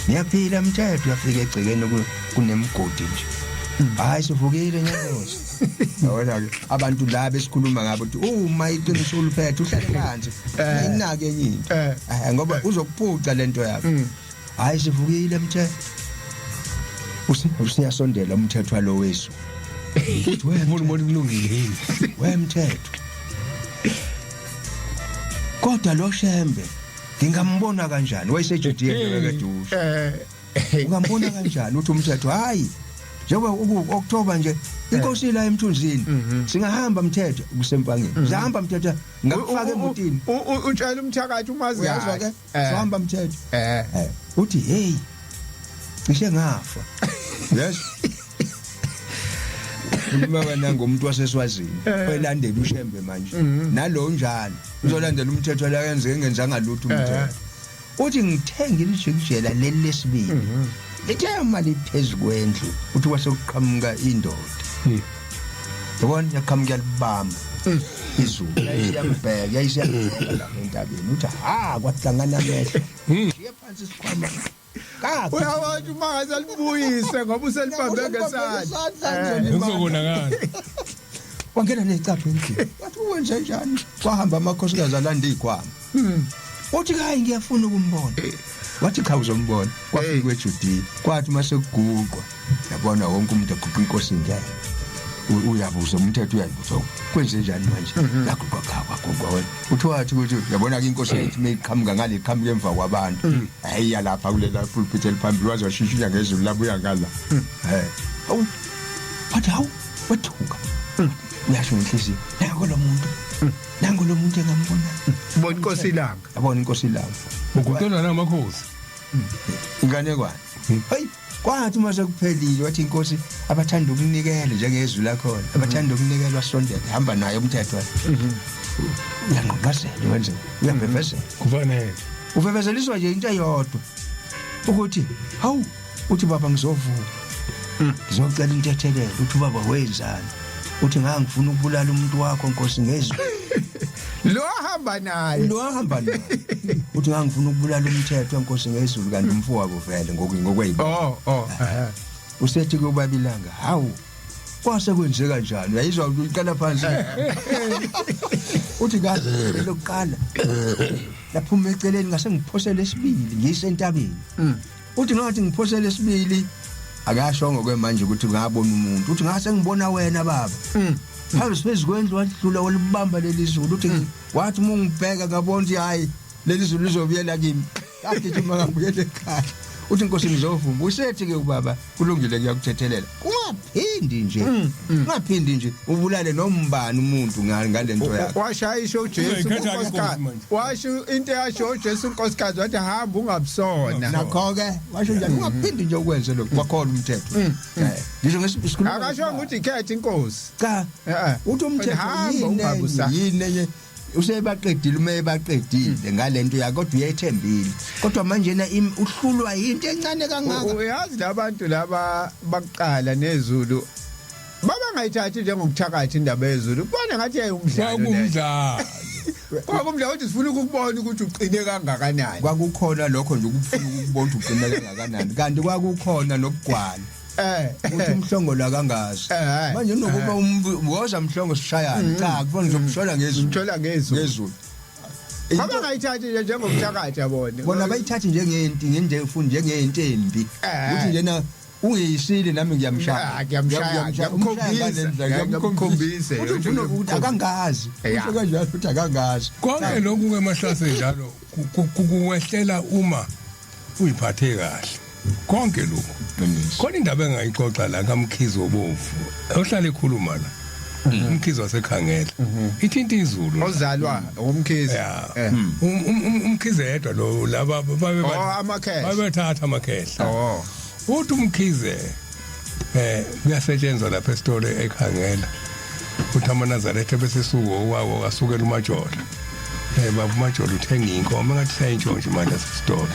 Niyaphila mthetho? Uyafika egcekeni, kunemigodi nje. Hayi, sivukile Nyakosi. Yabona ke abantu la besikhuluma ngabo, ukuthi uma iqiniso uliphethe, uhlale phansi, inake enye into. Ngoba uzokuphuca lento yakho. Hayi, sivukile mthetho. Usiyasondela umthetho walo wezulu, uthi we Ufuna ubona kulungile yini? Wemthetho, kodwa lo Shembe ngingambona kanjani? Wayesejudiya nje kade usho. Ungambona kanjani? Uthi umthetho, hayi, njengoba uku October nje, inkosi la emthunzini, singahamba mthetho, kusempangeni, sihamba mthetho, ngakufaka embutini. Utshela umthakathi umazi. Uyazwa ke? Sihamba mthetho. Uthi, hey, cishe ngafa. Yes, khuluma wena ngomuntu waseSwazini olandela uShembe manje, nalo njalo uzolandela umthetho la, yenze engenzanga lutho umthetho. Uthi ngithenga ilijikijela leli lesibili, lithe imali phezulu kwendlu, uthi kwase kuqhamuka indoda, yabona, yaqhamuka libamba izulu, yayisiyambheka, yayisiyambheka lapha entabeni. Uthi ha, kwahlangana amehlo, jiye phansi isikhwama. Uyawathi uma ngase libuyise, ngoba uselibambe ngesandla. Kuzokonakala. Wangena necapha endlini, wathi wenze njani? Kwahamba amakhosikazi alanda izikhwama. Uthi hayi, ngiyafuna ukumbona. Wathi cha, uzombona. Kwafika eJudiya, kwathi mase kuguqwa, yabona wonke umuntu eguqa, inkosi ingena. Uyabuza umthetho, uyabuza kwenze njani manje, yaguqa kwaguqa wena. Uthi wathi ukuthi yabona ke inkosi yayithi meyiqhamuka ngale, iqhamuka emva kwabantu, hayi yalapha kulela pulpit eliphambili, waze washintsha ngezulu labuya ngala. Awu, wathi hawu, wethuka, uyasho ngenhliziyo, nango lo muntu, nango lo muntu engambona. Bona inkosi ilanga. Yabona inkosi ilanga. Uguqelwa namakhosi. Inganekwane. Hayi, kwathi uma sekuphelile, wathi inkosi abathanda ukunikela njengezwi lakhona, abathanda ukunikelwa sondela, hamba naye umthetho, uyangqongqazela, wenze, uyavevezela. Kufanele. Uvevezeliswa nje into eyodwa, ukuthi hawu, uthi baba ngizovuka ngizocela intethelelo. Uthi ubaba wenzani? Uthi ngangifuna ukubulala umuntu wakho, nkosi, ngezwi. Lo hamba naye. Lo ahamba naye. Uthi ngangifuna ukubulala umthetho, nkosi, ngezulu, kanti umfowabo vele ngokweyibo. Oh, eh. Usethi kubabilanga, hawu, kwase kwenzeka kanjani? Uyayizwa, uyiqala phansi. Uthi kaze lokuqala laphuma eceleni, ngase ngiphosele esibili ngiyisentabeni. Uthi ngathi ngiphosele esibili, akasho ngokwemanje ukuthi ngabona umuntu. Uthi ngase ngibona wena baba phambi phezu kwendlu, wadlula walibamba leli zulu. Uthi wathi uma ungibheka ngabona ukuthi hayi, leli zulu lizobuyela kimi. Ngagijima ngabuyela ekhaya. Uthi inkosi ngizovuma. Usethi ke ubaba kulungile, kuyakuthethelela, ungaphindi nje, ungaphindi nje ubulale nombani umuntu ngalento yakho. Washayisho uJesu. Uzoyikhetha-ke inkosi unkosikazi manje. Washo into eyasho uJesu unkosikazi, wathi hamba ungabusona. Nakho ke washo njalo, ungaphindi nje ukwenze lokhu kwakhona umthetho. Ngisho ngesikhuluma. Akashongo ukuthi ikhethe inkosi. Cha. Uthi umthetho Hamba yini? ungabusa. Yini enye usebaqedile, uma ebaqedile ngalento yakho, kodwa uyayithembile, kodwa manje na uhlulwa into encane kangaka. Uyazi labantu laba bakuqala nezulu babangayithathi njengokuthakatha indaba yezulu, kubona ngathi yayumdlalo leyo. Kwakumdlalo. Kwakumdlalo ukuthi sifuna ukukubona ukuthi uqine kangakanani. Kwakukhona lokho nje ukufuna ukubona ukuthi uqine kangakanani, kanti kwakukhona nokugwala ukuthi umhlongo akangazi. Manje nokuba woza mhlongo sishayane, cha, kubona ngizomhlola ngezulu. Ngithola ngezulu. Ngezulu. Babangayithathi nje njengokuthakatha bona. Bona bayithathe njengento nje fundi njengento embi, ukuthi njena ungeyisile nami ngiyamshaya. Ah, ngiyamshaya, ngiyamkhombisa, ngiyamkhombisa. Uthi ufuna ukuthi akangazi, usho kanjalo ukuthi akangazi. Konke lokhu kwemahlase njalo kuwehlela uma uyiphathe kahle konke lokhu. Khona indaba engayixoxa la kaMkhize obomvu ohlala ekhuluma la, uMkhize wasekhangela, ithinta izulu la. Ozalwa umkhize. Ya. UMkhize yedwa lo, laba babe Oh, amakhehla. Babethatha amakhehla. Uthi umkhize kuyasetshenzwa lapha esitolo ekhangela, uthi amaNazaretha bese suku owawo asukela uMajola, baba uMajola uthenga inkomo engathi sayintshontshe imali yasesitolo.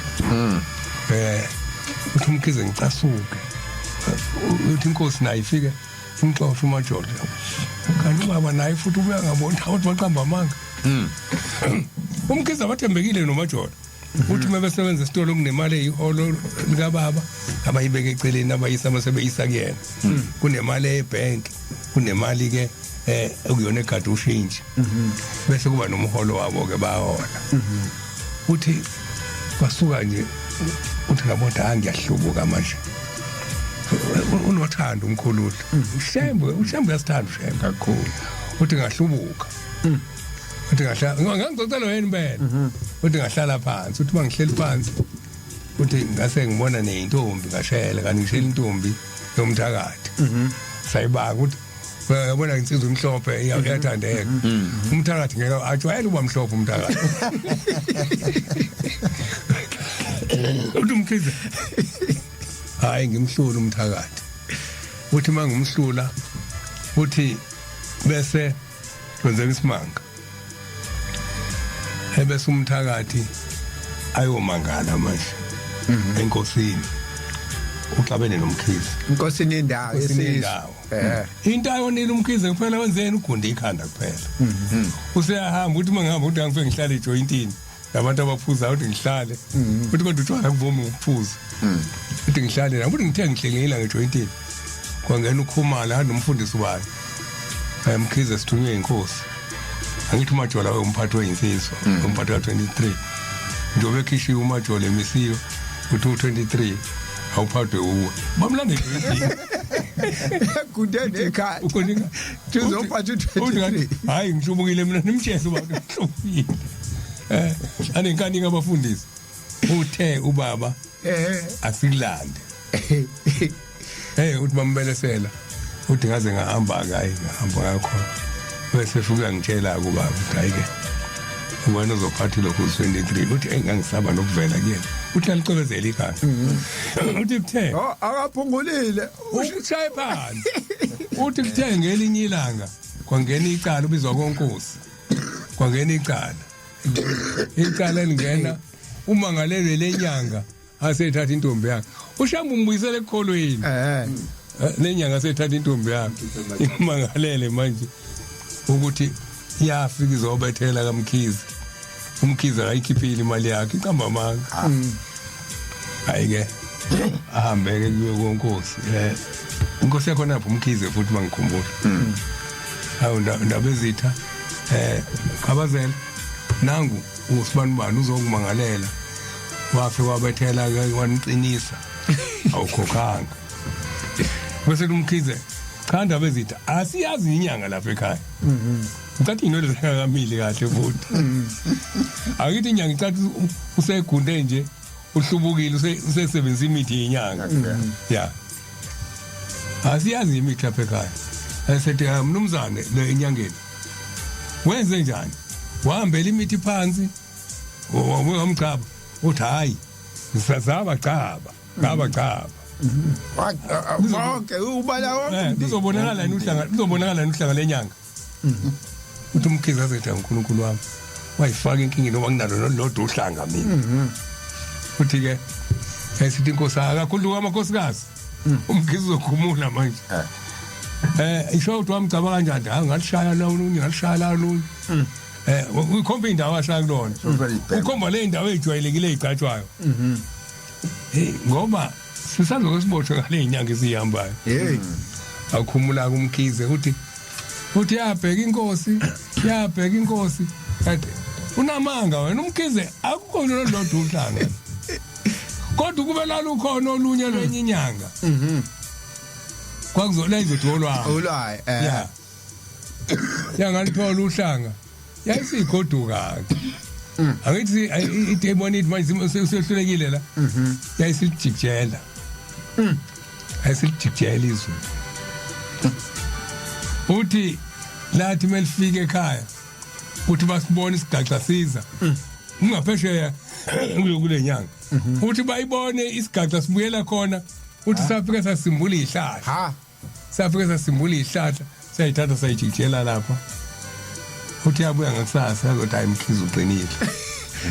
Uthi umkhize ngicasuke, uthi inkosi nayo ifike imxoshe uMajola, kanti ubaba naye futhi ubuya ngabona ukuthi baqamba amanga. Umkhize abathembekile noMajola. Uthi uma besebenza esitolo kunemali eyiholo likababa abayibeka eceleni, abayisa mase beyisa kuyena, kunemali ebhenki, kunemali ke okuyona egada ushintshi, bese kuba nomholo wabo ke bahola. Uthi kwasuka nje, uthi ngabona ha, ngiyahlubuka manje. Unothando umkhululi uShembe, uShembe uyasithanda uShembe kakhulu. Uthi ngahlubuka, uthi ngahlala, ngangixoxela wena impela. Uthi ngahlala phansi, uthi mangihleli phansi, uthi ngase ngibona neyintombi, ngashela, kanti ngishela intombi yomthakathi. Sayibanga ukuthi uyabona insizwa imhlophe iyathandeka, umthakathi ngeke ajwayele ukuba mhlophe umthakathi. Uthi umkhize hayi, ngimhlula umthakathi. Uthi mangimhlula, uthi bese kwenzeka isimanga, ebese umthakathi ayomangala manje enkosini, uxabene nomkhize. Inkosini yendawo. Enkosini yesizwe. Yendawo. Into ayonile umkhize kuphela, wenzeni, ugunda ikhanda kuphela, useyahamba. Uthi uma ngihamba, uthi angifike ngihlale ejoyintini nabantu abaphuzayo, uthi ngihlale, uthi kodwa utshwala akuvumi ukuphuza, uthi ngihlale nabo. Uthi ngithe ngihlengile ngejoyintini, kwangena ukhumala nomfundisi ubani, mkhize sithunywe inkosi. Angithi uMajola umphathi weyinsizwa, umphathi ka-23, njengoba ekhishiwe uMajola emisiwe, uthi u-23. Awuphathwe uwe. Bamlandele. Kude nekhaya. Ukhona Tuzophatha u23. Hayi ngihlubukile mina nimtshele ubaba ngihlubukile. Anenkani abafundisi. Uthe ubaba asikulande. Hey uthi bambelesela. Uthi ngaze ngahamba ke hayi ngahamba ngakhona. Bese fika ngitshela kubaba ukuthi hayi ke wena uzophatha lokhu 23 uthi engangisaba nokuvela kuyena. Uthi alicwebezela ikhanda. Uthi kuthe Oh akaphungulile. Ushaye phansi. Uthi kuthe ngelinye ilanga kwangena icala ubizwa konkosi. Kwangena icala. Icala elingena uma ngalele lenyanga asethatha intombi yakhe. Ushamba umbuyisele ekukholweni. Lenyanga asethatha intombi yakhe. Imangalele manje ukuthi yafika izobethela kaMkhize. UMkhize akayikhiphile imali yakhe iqamba amanga. Hayi ke ahambe ke kuyo konkosi. Inkosi yakho napho uMkhize futhi mangikhumbula. Hawu ndaba ezitha Khabazela nangu usibanibani uzokumangalela. Wafika wabethela ke waniqinisa. Awukhokhanga. Bese uMkhize cha ndaba ezitha asiyazi inyanga lapha ekhaya. Ngicathi inwele zikakamili kahle futhi. Akithi inyanga icathi usegunde nje uhlubukile usesebenzisa imithi yenyanga. Yeah. Asiyazi imithi lapha ekhaya. Esethi mnumzane le enyangeni. Wenze njani? Wahambela imithi phansi. Wamchaba. Uthi hayi. Sazaba chaba. Ngaba chaba. Bonke ubala wonke. Kuzobonakala yini uhlanga? Kuzobonakala yini uhlanga lenyanga? Uthi uMkhize azetha uNkulunkulu wami. Wayifaka inkinga noma nginalo nolodwa uhlanga mina. Uthi ke esithi inkosi akakhuluka amakhosikazi. UMkhize uzokhumula manje. Isho ukuthi wamcaba kanjani? Hayi ngalishaya la olunye, ngalishaya la olunye. Ukhomba indawo ashaya kulona. Ukhomba le indawo ejwayelekile ezigcatshwayo. Hey ngoba sisazoke siboshwe ngale inyanga esihambayo. Hey akhumula kuMkhize uthi yabheka inkosi, yabheka inkosi. Kade unamanga wena uMkhize akukho lolodwa uhlanga. Kodwa kube lalukhona olunye lwenye inyanga. Kwakuzola izothi olwayo. Olwayo Yeah. Yangalithola uhlanga. Yayisigoduka ke. Angithi idemon ithi manje usehlulekile la. Yayisilijikijela. Yayisilijikijela izulu. Uthi lathi melifike ekhaya uthi basibona isigaxa siza. Ungaphesheya kule nyanga. Uthi bayibone isigaxa sibuyela khona uthi safika sasimbula ihlahla. Ha. Safika sasimbula ihlahla sayithatha sayijikijela lapha. Uthi yabuya ngakusasa yazothi hayi Mkhize uqinile.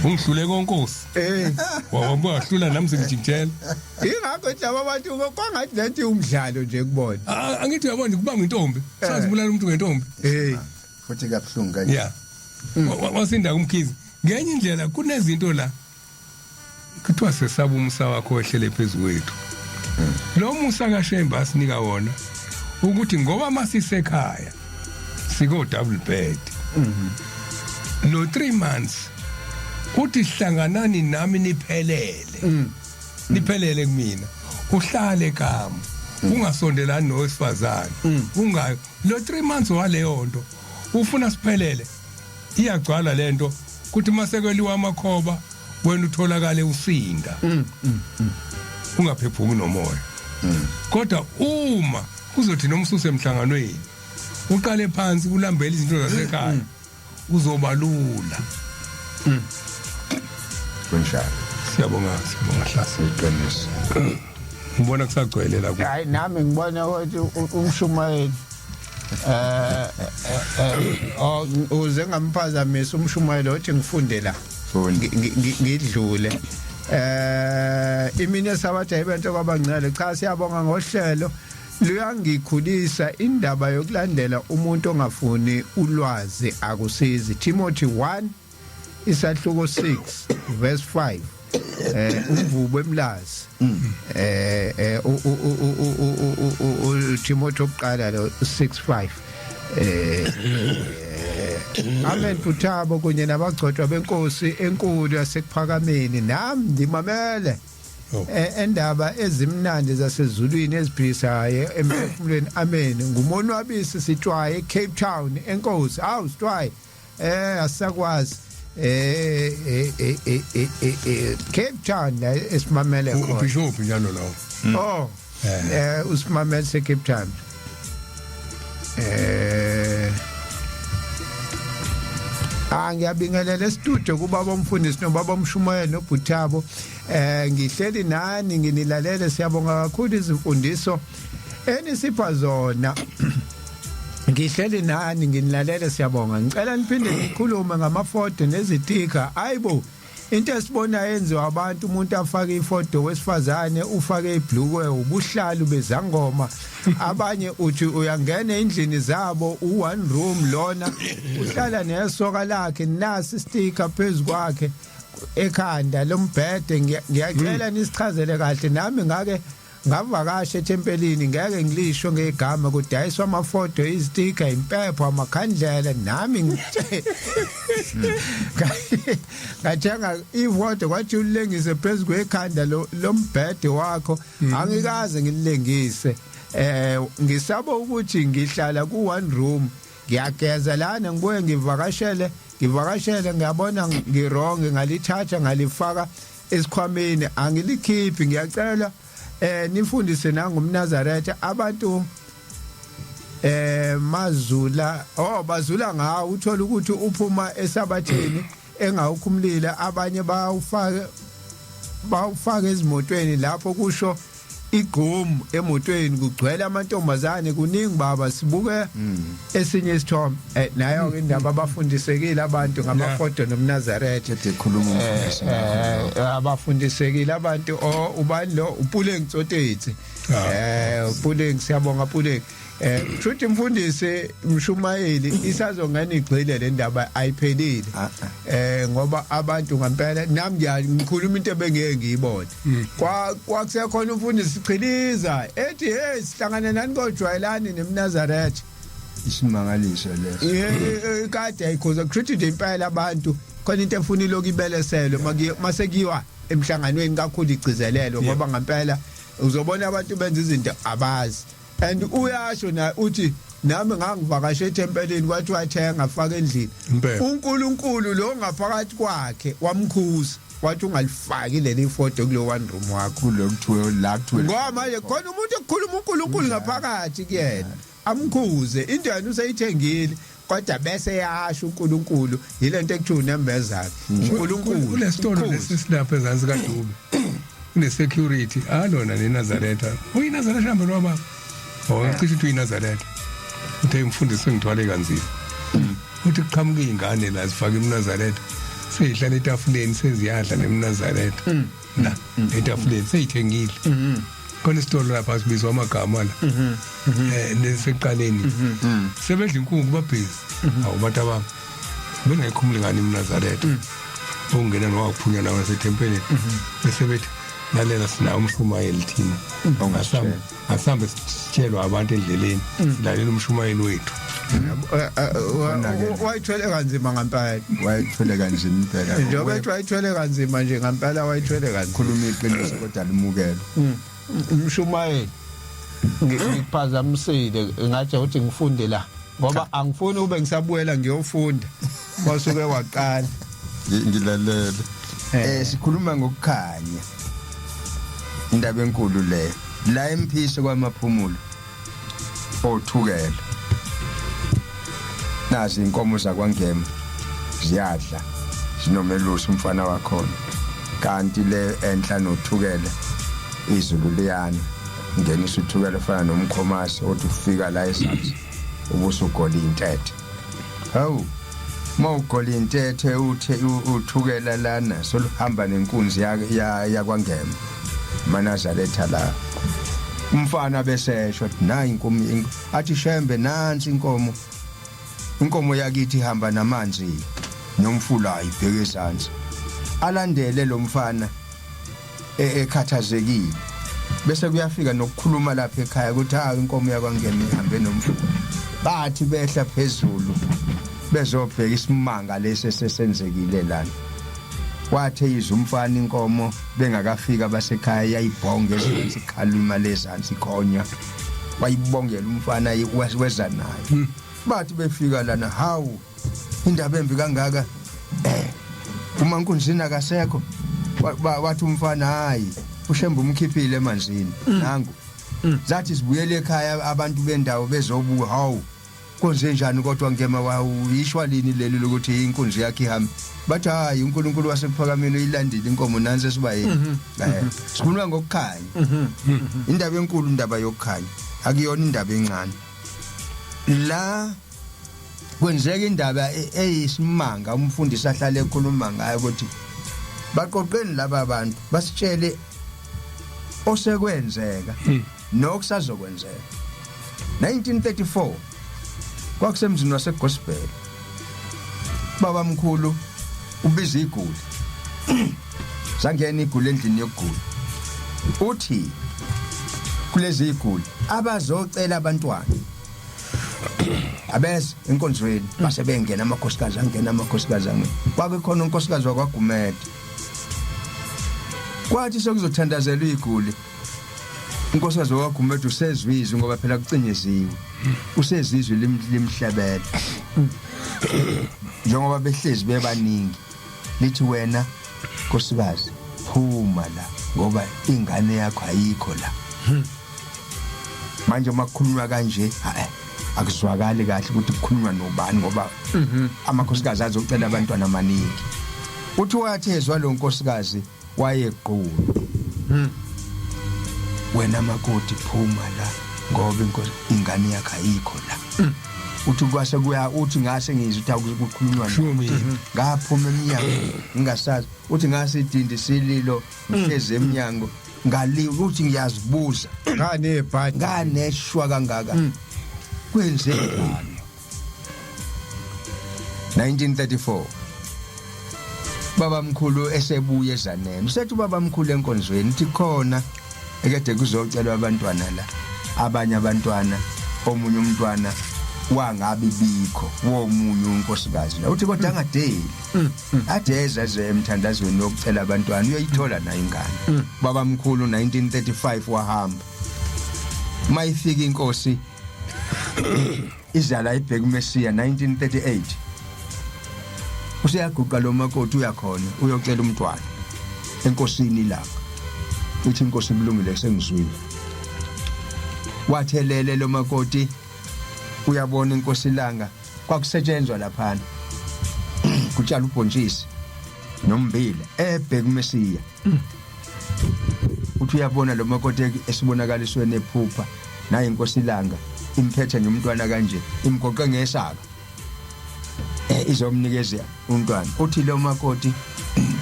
Ungihlule konkosi. Wabuya wahlula nami sengijikijela. Ingakho nje abantu kwangathi lento umdlalo nje kubona. Angithi uyabona nje kubanga intombi. Sazibulala umuntu ngentombi. Futhi kabuhlungu kanje. Yeah. Wasinda kuMkhize. Ngenye indlela kunezinto la kuthiwa sesaba umusa wakho wehlele phezulu kwethu. Lo musa kaShembe asinika wona ukuthi ngoba masisekhaya siko double bed. Lo 3 months uthi hlanganani nami niphelele. Niphelele kumina. Uhlale kama. Ungasondelani nowesifazane. Ungayo lo 3 months waleyo nto ufuna siphelele. Iyagcwala lento kuthi masekweliwa amakhoba wena utholakale usinda. Ungaphephumi nomoya. Kodwa uma kuzothi noma ususemhlanganweni uqale phansi ulambele izinto zasekhaya uzoba lula. Kunjalo. Siyabonga, siyabonga Hlase. Iqiniso. Ngibona kusagcwele la ku. Hayi nami ngibona ukuthi umshumayeli uze ngamphazamisa umshumayeli othi ngifunde la. Ngidlule. Imini esabatha ibento kwabangcele. Cha siyabonga ngohlelo. Luyangikhulisa indaba yokulandela umuntu ongafuni ulwazi akusizi. Timothy 1 isahluko 6 verse 5. Umvubo emlazi. Timothy oqala lo 6:5. Amen Buthabo kunye nabagcotshwa benkosi enkulu yasekuphakameni nami ndimamele. Oh. Endaba ezimnandi zasezulwini eziphisayo emphefumulweni. Amen. Ngumonwabisi Sitwayi, Cape Town. Enkosi. Awu Sitwayi, asakwazi Cape Town la esimamele khona. Ubishop njalo lawo. Oh. Usimamele se Cape Town. Ah, ngiyabingelela e-studio kubaba umfundisi nobaba umshumayeli nobhuthabo. Ngihleli nani nginilalele, siyabonga kakhulu izimfundiso enisipha zona. Ngihleli nani nginilalele, siyabonga. Ngicela niphinde nikhulume ngamafoto nezitika. Ayibo, into esibona yenziwa abantu, umuntu afake ifoto wesifazane, ufake ibhlukwe, ubuhlalu bezangoma. Abanye uthi uyangena endlini zabo, u-one room lona, uhlala nesoka lakhe, nasi sticker phezu kwakhe ekhanda lombhede. Ngiyacela nisichazele kahle. Nami ngake ngavakasha ethempelini, ngeke ngilisho ngegama, kudayiswa amafoto, izitika, impepho, amakhandlela. Nami ngathenga ifoto, kwathi ulengise phezu kwekhanda lombhede wakho. Angikaze ngilengise, ngisaba ukuthi ngihlala ku one room, ngiyageza lana, ngibuye ngivakashele, ngiyabona ngi-wrong, ngalithatha ngalifaka esikhwameni, angilikhiphi. Ngiyacela nifundise nangumNazaretha abantu mazula, oh, bazula ngawo, uthola ukuthi uphuma esabatheni engawukhumulile, abanye bawufaka ezimotweni lapho kusho igqomu emotweni kugcwele amantombazane kuningi. Baba, sibuke esinye isithombe. Nayo ke indaba, abafundisekile abantu ngamafoto nomNazaretha. Kade ekhuluma umfundisi ngakho. Abafundisekile abantu. Oh, ubani lo? uPuleng Tsotetsi. uPuleng, siyabonga Puleng. Futhi mfundisi mshumayeli, isazongena igxile le ndaba, ayiphelile. Ah, ah. Ngoba abantu ngempela, nami ngikhuluma into ebengeke ngiyibone. Kwa kwakusekhona umfundisi Chiliza ethi, "Hey, sihlangane nani kojwayelani nemNazaretha." Isimangaliso leso. Kade ayikhoza kushuthi nje impela abantu khona into efuna iloku ibeleselwe mase kuyiwa emhlanganweni kakhulu, igcizelelo, ngoba ngempela uzobona abantu benza izinto abazi. And uyasho na uthi, "Nami ngangivakashe ethempelini, kwathi wathenga afaka endlini." Impela. uNkulunkulu lo ngaphakathi kwakhe wamkhuza, wathi ungalifaki leli foto kulo one room wakho. Kulo kuthiwe la kuthiwe Ngoba manje khona umuntu okukhuluma uNkulunkulu ngaphakathi kuyena, amkhuze into yena useyithengile, kodwa bese yasho uNkulunkulu, yilento ekuthiwa unembezana uNkulunkulu. Kulesitolo Ukhuze. lesi silapha ezansi kaDube kune security alona neNazaretha, uyiNazaretha hambe lwababa. Oh, ngicishe ukuthi uyiNazaretha. Uthe, "Mfundisi, ngithwale kanzima." Uthi kuqhamuka izingane la zifaka imNazaretha, seyihlala etafuleni, seziyadla nemNazaretha la etafuleni, seyithengile. Khona isitolo lapha sibizwa amagama la nesekuqaleni, sebedla inkukhu, babhizi. Awu bantu abami, bengayikhumuli ngani imNazaretha, ongena nowaphunya nawo nasethempelini, bese bethi, "Lalela, sinawo umshumayeli thina." Ongasitshela. Asambe sitshelwa abantu endleleni, silalela umshumayeli wethu. Wayithwele kanzima ngempela. Wayethwele kanzima impela. Njengoba ethi wayithwele kanzima nje ngempela, wayithwele kanzima. Khuluma iqiniso kodwa limukelwe. Umshumayeli, ngikuphazamisile, ngathi ukuthi ngifunde la ngoba angifuni ube ngisabuyela ngiyofunda masuke waqala. Ngilalele. Sikhuluma ngokukhanya, indaba enkulu le la emphisi kwamaphumulo othukela, nazi inkomo zakwaNgema ziyadla, zinomelusi umfana wakhona, kanti le enhla nothukela izulu liyana, ngenisa uthukela ofana nomkhomasi, othi ufika la esabs ubusugola intethe. Hawu, mawugola intethe, uthe uthukela lana soluhamba nenkunzi yakwaNgema manazaretha la. Umfana besesho athi, "Nayi inkomo," athi, "Shembe, nansi inkomo, inkomo yakithi ihamba namanzi nomfula, ibheke ezansi." Alandele lo mfana ekhathazekile, bese kuyafika nokukhuluma lapha ekhaya ukuthi ha, inkomo yakwaNgema ihambe nomfula. Bathi behla phezulu bezobheka isimanga lesi esesenzekile lana. Wathe izwe umfana inkomo bengakafika abasekhaya yayibhonga ezansi ikhala imali ezansi ikhonya. Wayibongela umfana weza nayo. Bathi befika lana hawu indaba embi kangaka eh uma nkunzini akasekho wathi umfana hayi uShembe umkhiphile emanzini nangu. Zathi sibuyele ekhaya abantu bendawo bezobuka hawu konze njani kodwa ngema wawuyishwa lini leli lokuthi inkunzi yakhe ihambe bathi hayi uNkulunkulu wasekuphakameni uyilandile inkomo nansi esibayeni. Sikhuluma ngokukhanya. Indaba enkulu indaba yokukhanya akuyona indaba encane. La kwenzeka indaba eyisimanga umfundisi ahlale ekhuluma ngayo ukuthi baqoqeni laba bantu basitshele osekwenzeka nokusazokwenzeka. 1934 kwakusemzini waseGospel. Baba mkhulu ubiza iguli. Sangena iguli endlini yokugula. Uthi kulezi iguli abazocela abantwana abeze enkonzweni base bengena amakhosikazi angena amakhosikazi angena. Kwakukhona unkosikazi wakwaGumede. Kwathi sekuzothandazelwa iguli unkosikazi wakwaGumede usezwizwe ngoba phela kucinyeziwe. Usezizwe limhlebela. Njengoba behlezi bebaningi lithi wena nkosikazi phuma la ngoba ingane yakho ayikho la. Manje uma kukhulunywa kanje hayi akuzwakali kahle ukuthi kukhulunywa nobani ngoba amakhosikazi azocela abantwana amaningi. Uthi wathi ezwa lo nkosikazi wayequlu. Wena makoti phuma la ngoba inkosi ingane yakho ayikho la. Uthi kwase kuya uthi ngase ngizwe ukuthi akukhulunywa Shumi. Ngaphuma eminyango ngingasazi uthi ngase idindi sililo ngihlezi eminyango ngali uthi ngiyazibuza nganebhadi nganeshwa kangaka kwenzekani 1934 baba mkhulu esebuye ezaneni usethi ubaba mkhulu enkonzweni uthi khona ekade kuzocelwa abantwana la abanye abantwana omunye umntwana wangabi bikho womunye unkosikazi la uthi kodwa angadeli adeza ze emthandazweni wokucela abantwana uyoyithola nayo ingane. Baba mkhulu 1935 wahamba. Mayifika inkosi izala ibheka uMesiya 1938 useyaguqa lo makoti uyakhona uyocela umntwana enkosini ilanga. Ithi inkosi kulungile sengizwile. Wathelele lo makoti uyabona inkosi ilanga kwakusetshenzwa laphana kutshala ubhontshisi nombila ebheka uMesiya. Uthi uyabona lo makoti esibonakalisweni ephupha naye inkosi ilanga imphethe ngomntwana kanje imgoqe ngesaka izomnikeza umntwana. Uthi lo makoti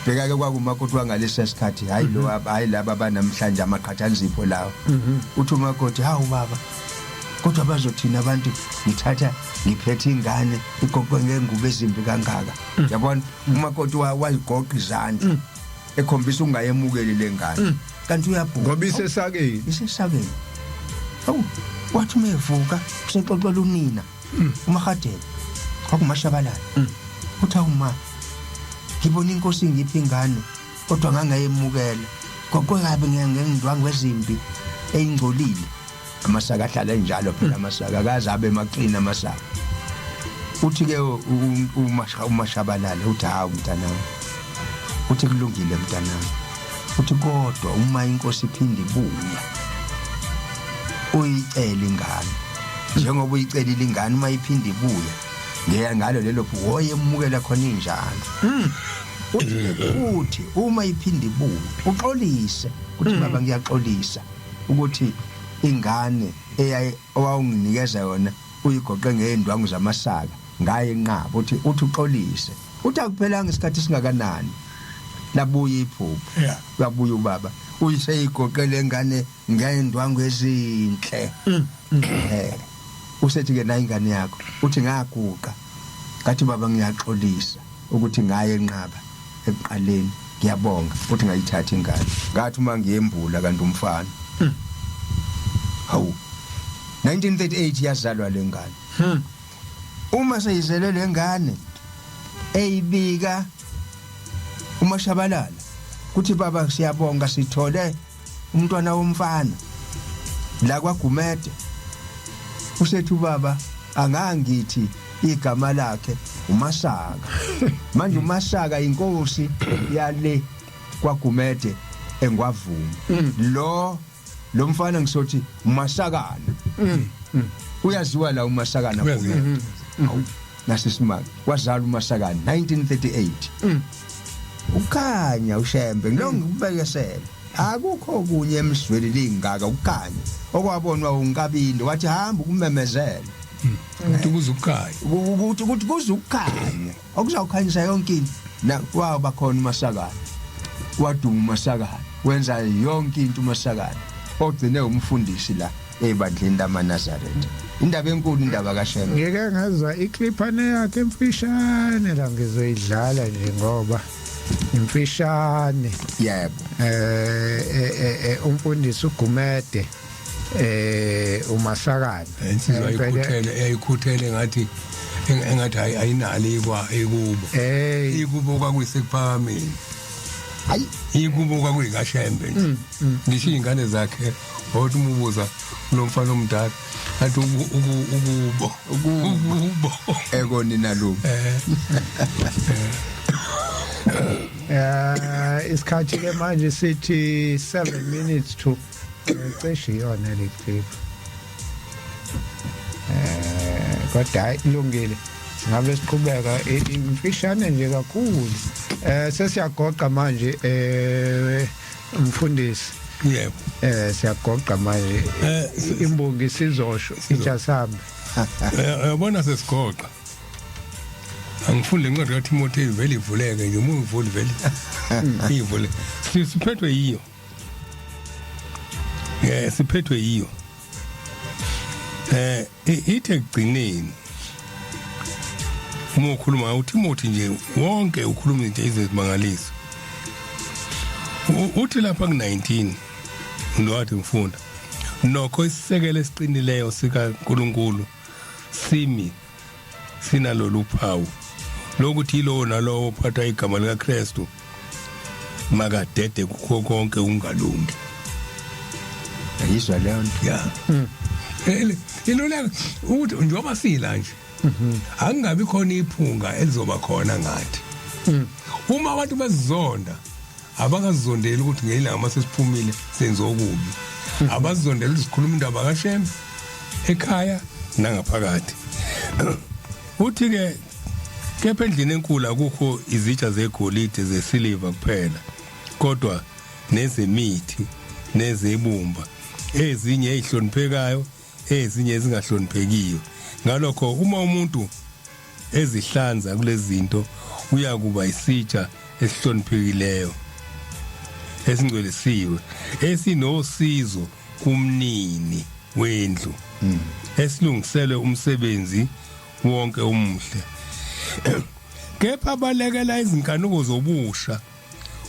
bheka ke kwakumakoti wangalesa sikhathi hayi lo hayi laba banamhlanje amaqhathanzipho lawo. Uthi umakoti hawu baba kodwa bazothina abantu ngithatha ngiphethe ingane igoqwe ngengubo ezimbi kangaka. Yabona umakoti wayigoqa izandla ekhombisa ungayemukeli lengane kanti uyabhuka ngoba isesakeni isesakeni. Awu wathi umevuka usexoxela unina uMahadebe kwakumashabalala. Uthi awuma ngibona inkosi ngiphi ingane kodwa ngangayemukela goqwe kabi ngendwangu ezimbi eyingcolile. Amasaka ahlala enjalo phela amasaka akaze abe maqina amasaka. Uthi ke umashabalala uthi hawu mntanami, uthi kulungile mntanami, uthi kodwa uma inkosi iphinde ibuya uyicela ingane njengoba uyicelile ingane uma iphinde ibuya ngeya ngalo lelo phupho woyemukela khona injalo. Uthi futhi uma iphinde ibuya uxolise uthi baba ngiyaxolisa ukuthi ingane eyayi owawunginikeza yona uyigoqe ngeendwangu zamasaka ngaye enqaba. Uthi uxolise. Uthi akuphelanga isikhathi singakanani labuya iphupho. Wabuya ubaba uyiseyigoqele ingane ngeendwangu ezinhle. Usethi ke nayi ingane yakho. Uthi ngaguqa ngathi baba ngiyaxolisa ukuthi ngaye enqaba ekuqaleni ngiyabonga uthi ngayithatha ingane. Ngathi uma ngiyembula kanti umfana. Hawu 1938 yazalwa lengane. Uma seyizelwe lengane eyibika Umashabalala kuthi baba siyabonga sithole umntwana womfana la kwaGumede. Usethi ubaba angangithi igama lakhe uMasaka. Manje uMasaka inkosi yale kwaGumede engwavuma. Lo lo mfana ngisothi uMasakana. Uyaziwa la uMasakana. Uyaziwa. Awu, nasisimanga wazala uMasakana 1938. Ukhanya uShembe ngilo ngikubekesele. Akukho kunye emzweni lingaka ukukhanya okwabonwa uNkabinde wathi hamba ukumemezela Ukuthi kuze ukukhanya. Ukuthi kuze ukukhanya okuzawukhanyisa yonke into. Na kwaba khona uMasakana, waduma uMasakana, wenza yonke into uMasakana, ogcine umfundisi la ebandleni lamaNazaretha. Indaba enkulu indaba kaShembe. Ngike ngezwa icliphane yakhe emfishane la, ngizoyidlala nje ngoba imfishane. Yebo. Umfundisi uGumede uMasakana. Insizwa ayikhuthele, eyikhuthele ngathi engathi ayinalo ikwa ikubo. Ikubo kwakuyisekuphakameni. Hayi, ikubo kwakuyikashembe nje. Ngisho izingane zakhe wathi umubuza lo mfana omdala athi ukubo ukubo ekonina lo. Isikhathi ke manje sithi 7 minutes to cishe iyona le clip. Kodwa hayi ilungile. Singabe siqhubeka imfishane nje kakhulu. Sesiyagoqa manje mfundisi. Yebo. Siyagoqa manje. Imbongi sizosho ijasambe. Uyabona sesigoqa. Angifunde incwadi kaTimotheo vele ivuleke nje, uma uyivule vele ivule. Siphethwe yiyo. Siphethwe yiyo. Ithe ekugcineni uma ukhuluma uTimothy nje wonke ukhuluma izinto ezimangaliso. Uthi lapha ku19 ngiwathi ngifunda nokho isisekelo esiqinileyo sikaNkuluNkulu simi sinalolu phawu lokuthi yilowo nalowo ophatha igama likaKristu makadede kukho konke ukungalungi. Ayizwa leyo nto. Ya. Ilula ukuthi njengoba sila nje angabi khona iphunga elizoba khona ngathi. Uma abantu bezizonda abakazondeli ukuthi ngelanga mase siphumile senze okubi. Abazondeli ukuthi sikhuluma indaba kaShembe ekhaya nangaphakathi. Uthi ke kepha endlini enkulu akukho izitsha zegolide zesiliva kuphela, kodwa nezemithi nezebumba, ezinye ezihloniphekayo ezinye ezingahloniphekiyo. Ngalokho uma umuntu ezihlanza kulezi zinto uyakuba isitsha esihloniphekileyo esingcwelisiwe esinosizo kumnini wendlu, esilungiselwe umsebenzi wonke omuhle. Kepha balekela izinkanuko zobusha,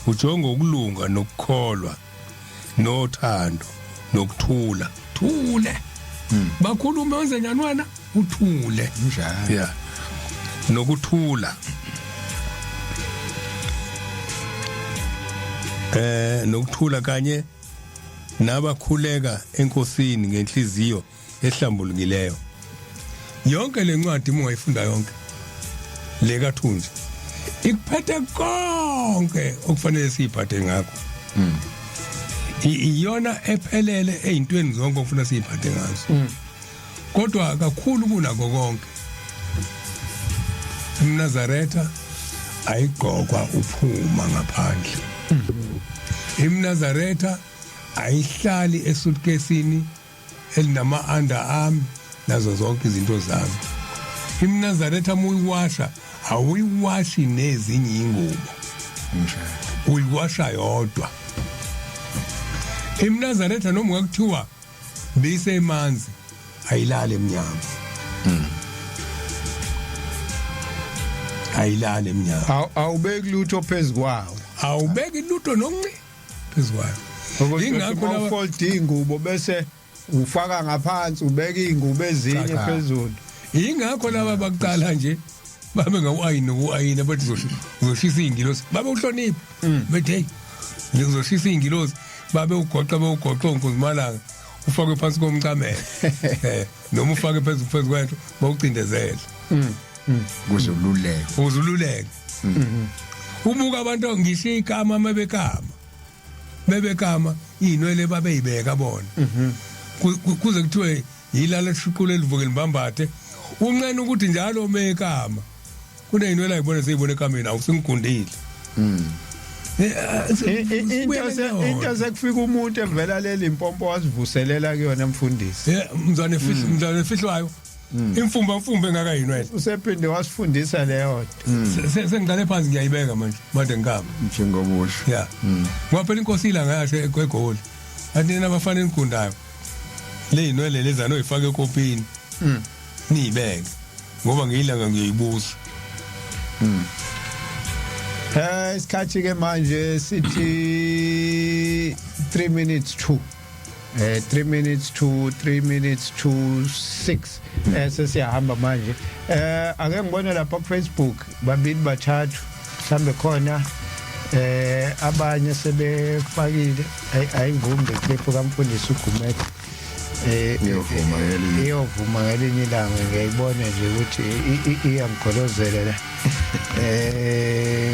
ujonge ukulunga nokukholwa nothando nokuthula. Thule. Bakhulume wenze njani wena? Uthule. Njalo. Yeah. Nokuthula. Nokuthula kanye nabakhuleka enkosini ngenhliziyo ehlambulukileyo. Yonke lencwadi uma ungayifunda yonke le kaThunzi ikuphethe konke okufanele siyiphathe ngakho. Iyona ephelele ezintweni zonke okufuna siyiphathe ngazo. Kodwa kakhulu kunakho konke iMnazaretha ayigqokwa uphuma ngaphandle. iMnazaretha ayihlali esutkesini elinama underarm nazo zonke izinto zami. iMnazaretha uma uyiwasha awuyiwashi nezinye ingubo, uyiwasha yodwa. iMnazaretha noma ungakuthiwa bisemanzi ayilali emnyama. Ayilali emnyama. Awubeki lutho phezukwawo. Awubeki lutho nonci phezukwayo. Ingakho laba fold ingubo bese ufaka ngaphansi ubeka ingubo ezinye phezulu. Ingakho laba bakuqala nje Babe ngawayini nokuayina bathi uzoshisa iy'ngilosi, babe uhlonipha bethi hey, ngizoshisa iy'ngilosi. Babe ugoqa, bewugoqa onkunzimalanga, ufakwe phansi komcamelo noma ufake phezu kwento, bawucindezele. Kuze ululeke. Ukuze ululeke. Ubuka abantu, ngisho ikama mebekama bebekama iy'nwele babeyibeka bona. Kuze kuthiwe yilala eshuqula elivuke limbambathe, unqena ukuthi njalo mekama kuney'nwele ayibone seyibone ekameni, awusengigundile. Into sekufika umuntu evela leli impompo wasivuselela kuyona, mfundisi. Mzwane fihl mzwane fihlwayo, imfumba mfumba engaka yinwele. Usephinde wasifundisa leyo nto. Sengiqale phansi, ngiyayibeka manje manje ngikama. Njengobusho. Ya, ngoba phela inkosi ilanga yasho egoli athi nina abafana enigundayo le inwele lezana oyifaka ekopini niyibeke, ngoba ngiyilanga ngiyoyibusa. Isikhathi ke manje sithi 3 minutes to 3 minutes to 3 minutes to 6. Sesiyahamba manje. Ake ngibone lapha ku Facebook, babili bathathu mhlambe khona abanye sebefakile. Ayivumi le clip kaMfundisi uGumede. Iyovuma ngelinye. Iyovuma ngelinye ilanga. Ngiyayibona nje ukuthi iyangigolozela la.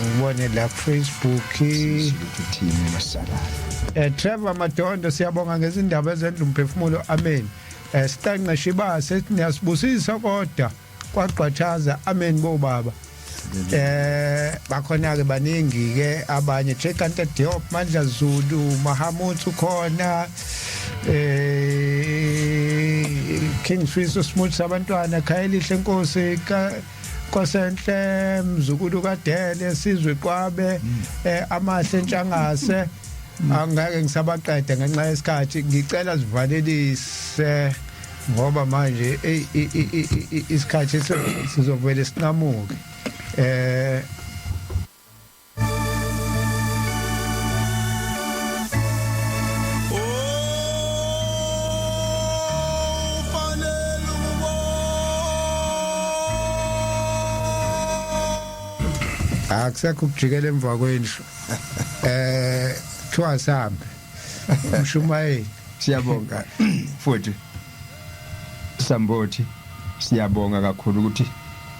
Ngibone la ku Facebook. Ukuthi uthini masalayo. Trevor Madondo, siyabonga ngezindaba ezendlu umphefumulo, amen. Sitanqe Shibase, niyasibusisa kodwa kwagqwatshaza, amen bobaba. Bakhona ke baningi ke abanye, Jekante Diop, Mandla Zulu, Mahamud ukhona, King Fiso Smooth sabantwana, Khayelihle Nkosi ka Kwasenhle, mzukulu kaDele Sizwe Qwabe, amahle Ntshangase. Angeke ngisabaqeda ngenxa yesikhathi. Ngicela sivalelise ngoba manje isikhathi sizovele sinqamuke. Ufanele Akusekho ukujikela emva kwendlu. Kuthiwa sambe, umshumayeli. Siyabonga futhi Sambothi, siyabonga kakhulu ukuthi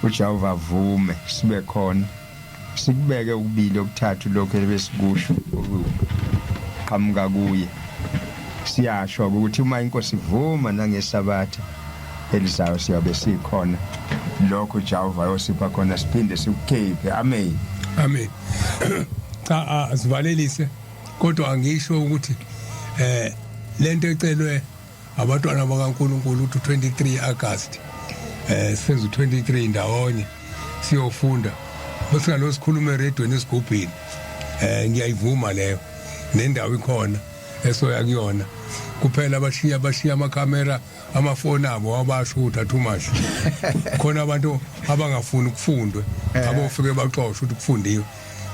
uJehova avume sibe khona, sikubeke ukubili okuthathu lokho ebesikusho okuqhamuka kuye. Siyasho ukuthi uma inkosi ivuma, nangesabatha elizayo siyabe sikhona, lokho uJehova yosipha khona siphinde sikukhiphe. Amen. Amen. Cha, asivalelise, kodwa angisho ukuthi lento ecelwe abantwana bakaNkuluNkulu ukuthi 23 August senze 23 ndawonye siyofunda, besingalo sikhuluma eredweni esigubhini, ngiyayivuma leyo. Nendawo ikhona esoya kuyona kuphela, abashiya amakhamera, amafoni abo abashutha too much. Khona abantu abangafuni ukufundwe, abofike baxoshwe ukuthi kufundiwe.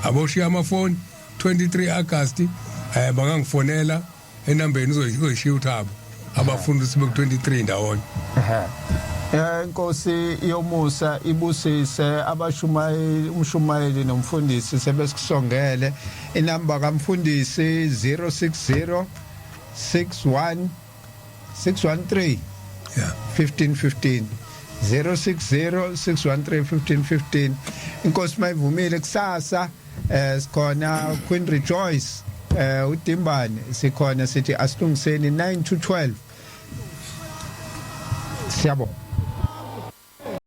Aboshiya amafoni 23 August, bangangifonela enambeni uzoyishiya uThabo, abafuna ukuthi sibe ku 23 ndawonye. Inkosi yomusa ibusise abashumayeli, umshumayeli nomfundisi sebesikusongele. Inamba kamfundisi 060 61 613 1515, 060 613 1515. Inkosi mayivumile, kusasa sikhona Queen Rejoice uDimbane, sikhona sithi asilungiseni 9 to 12. Siyabonga.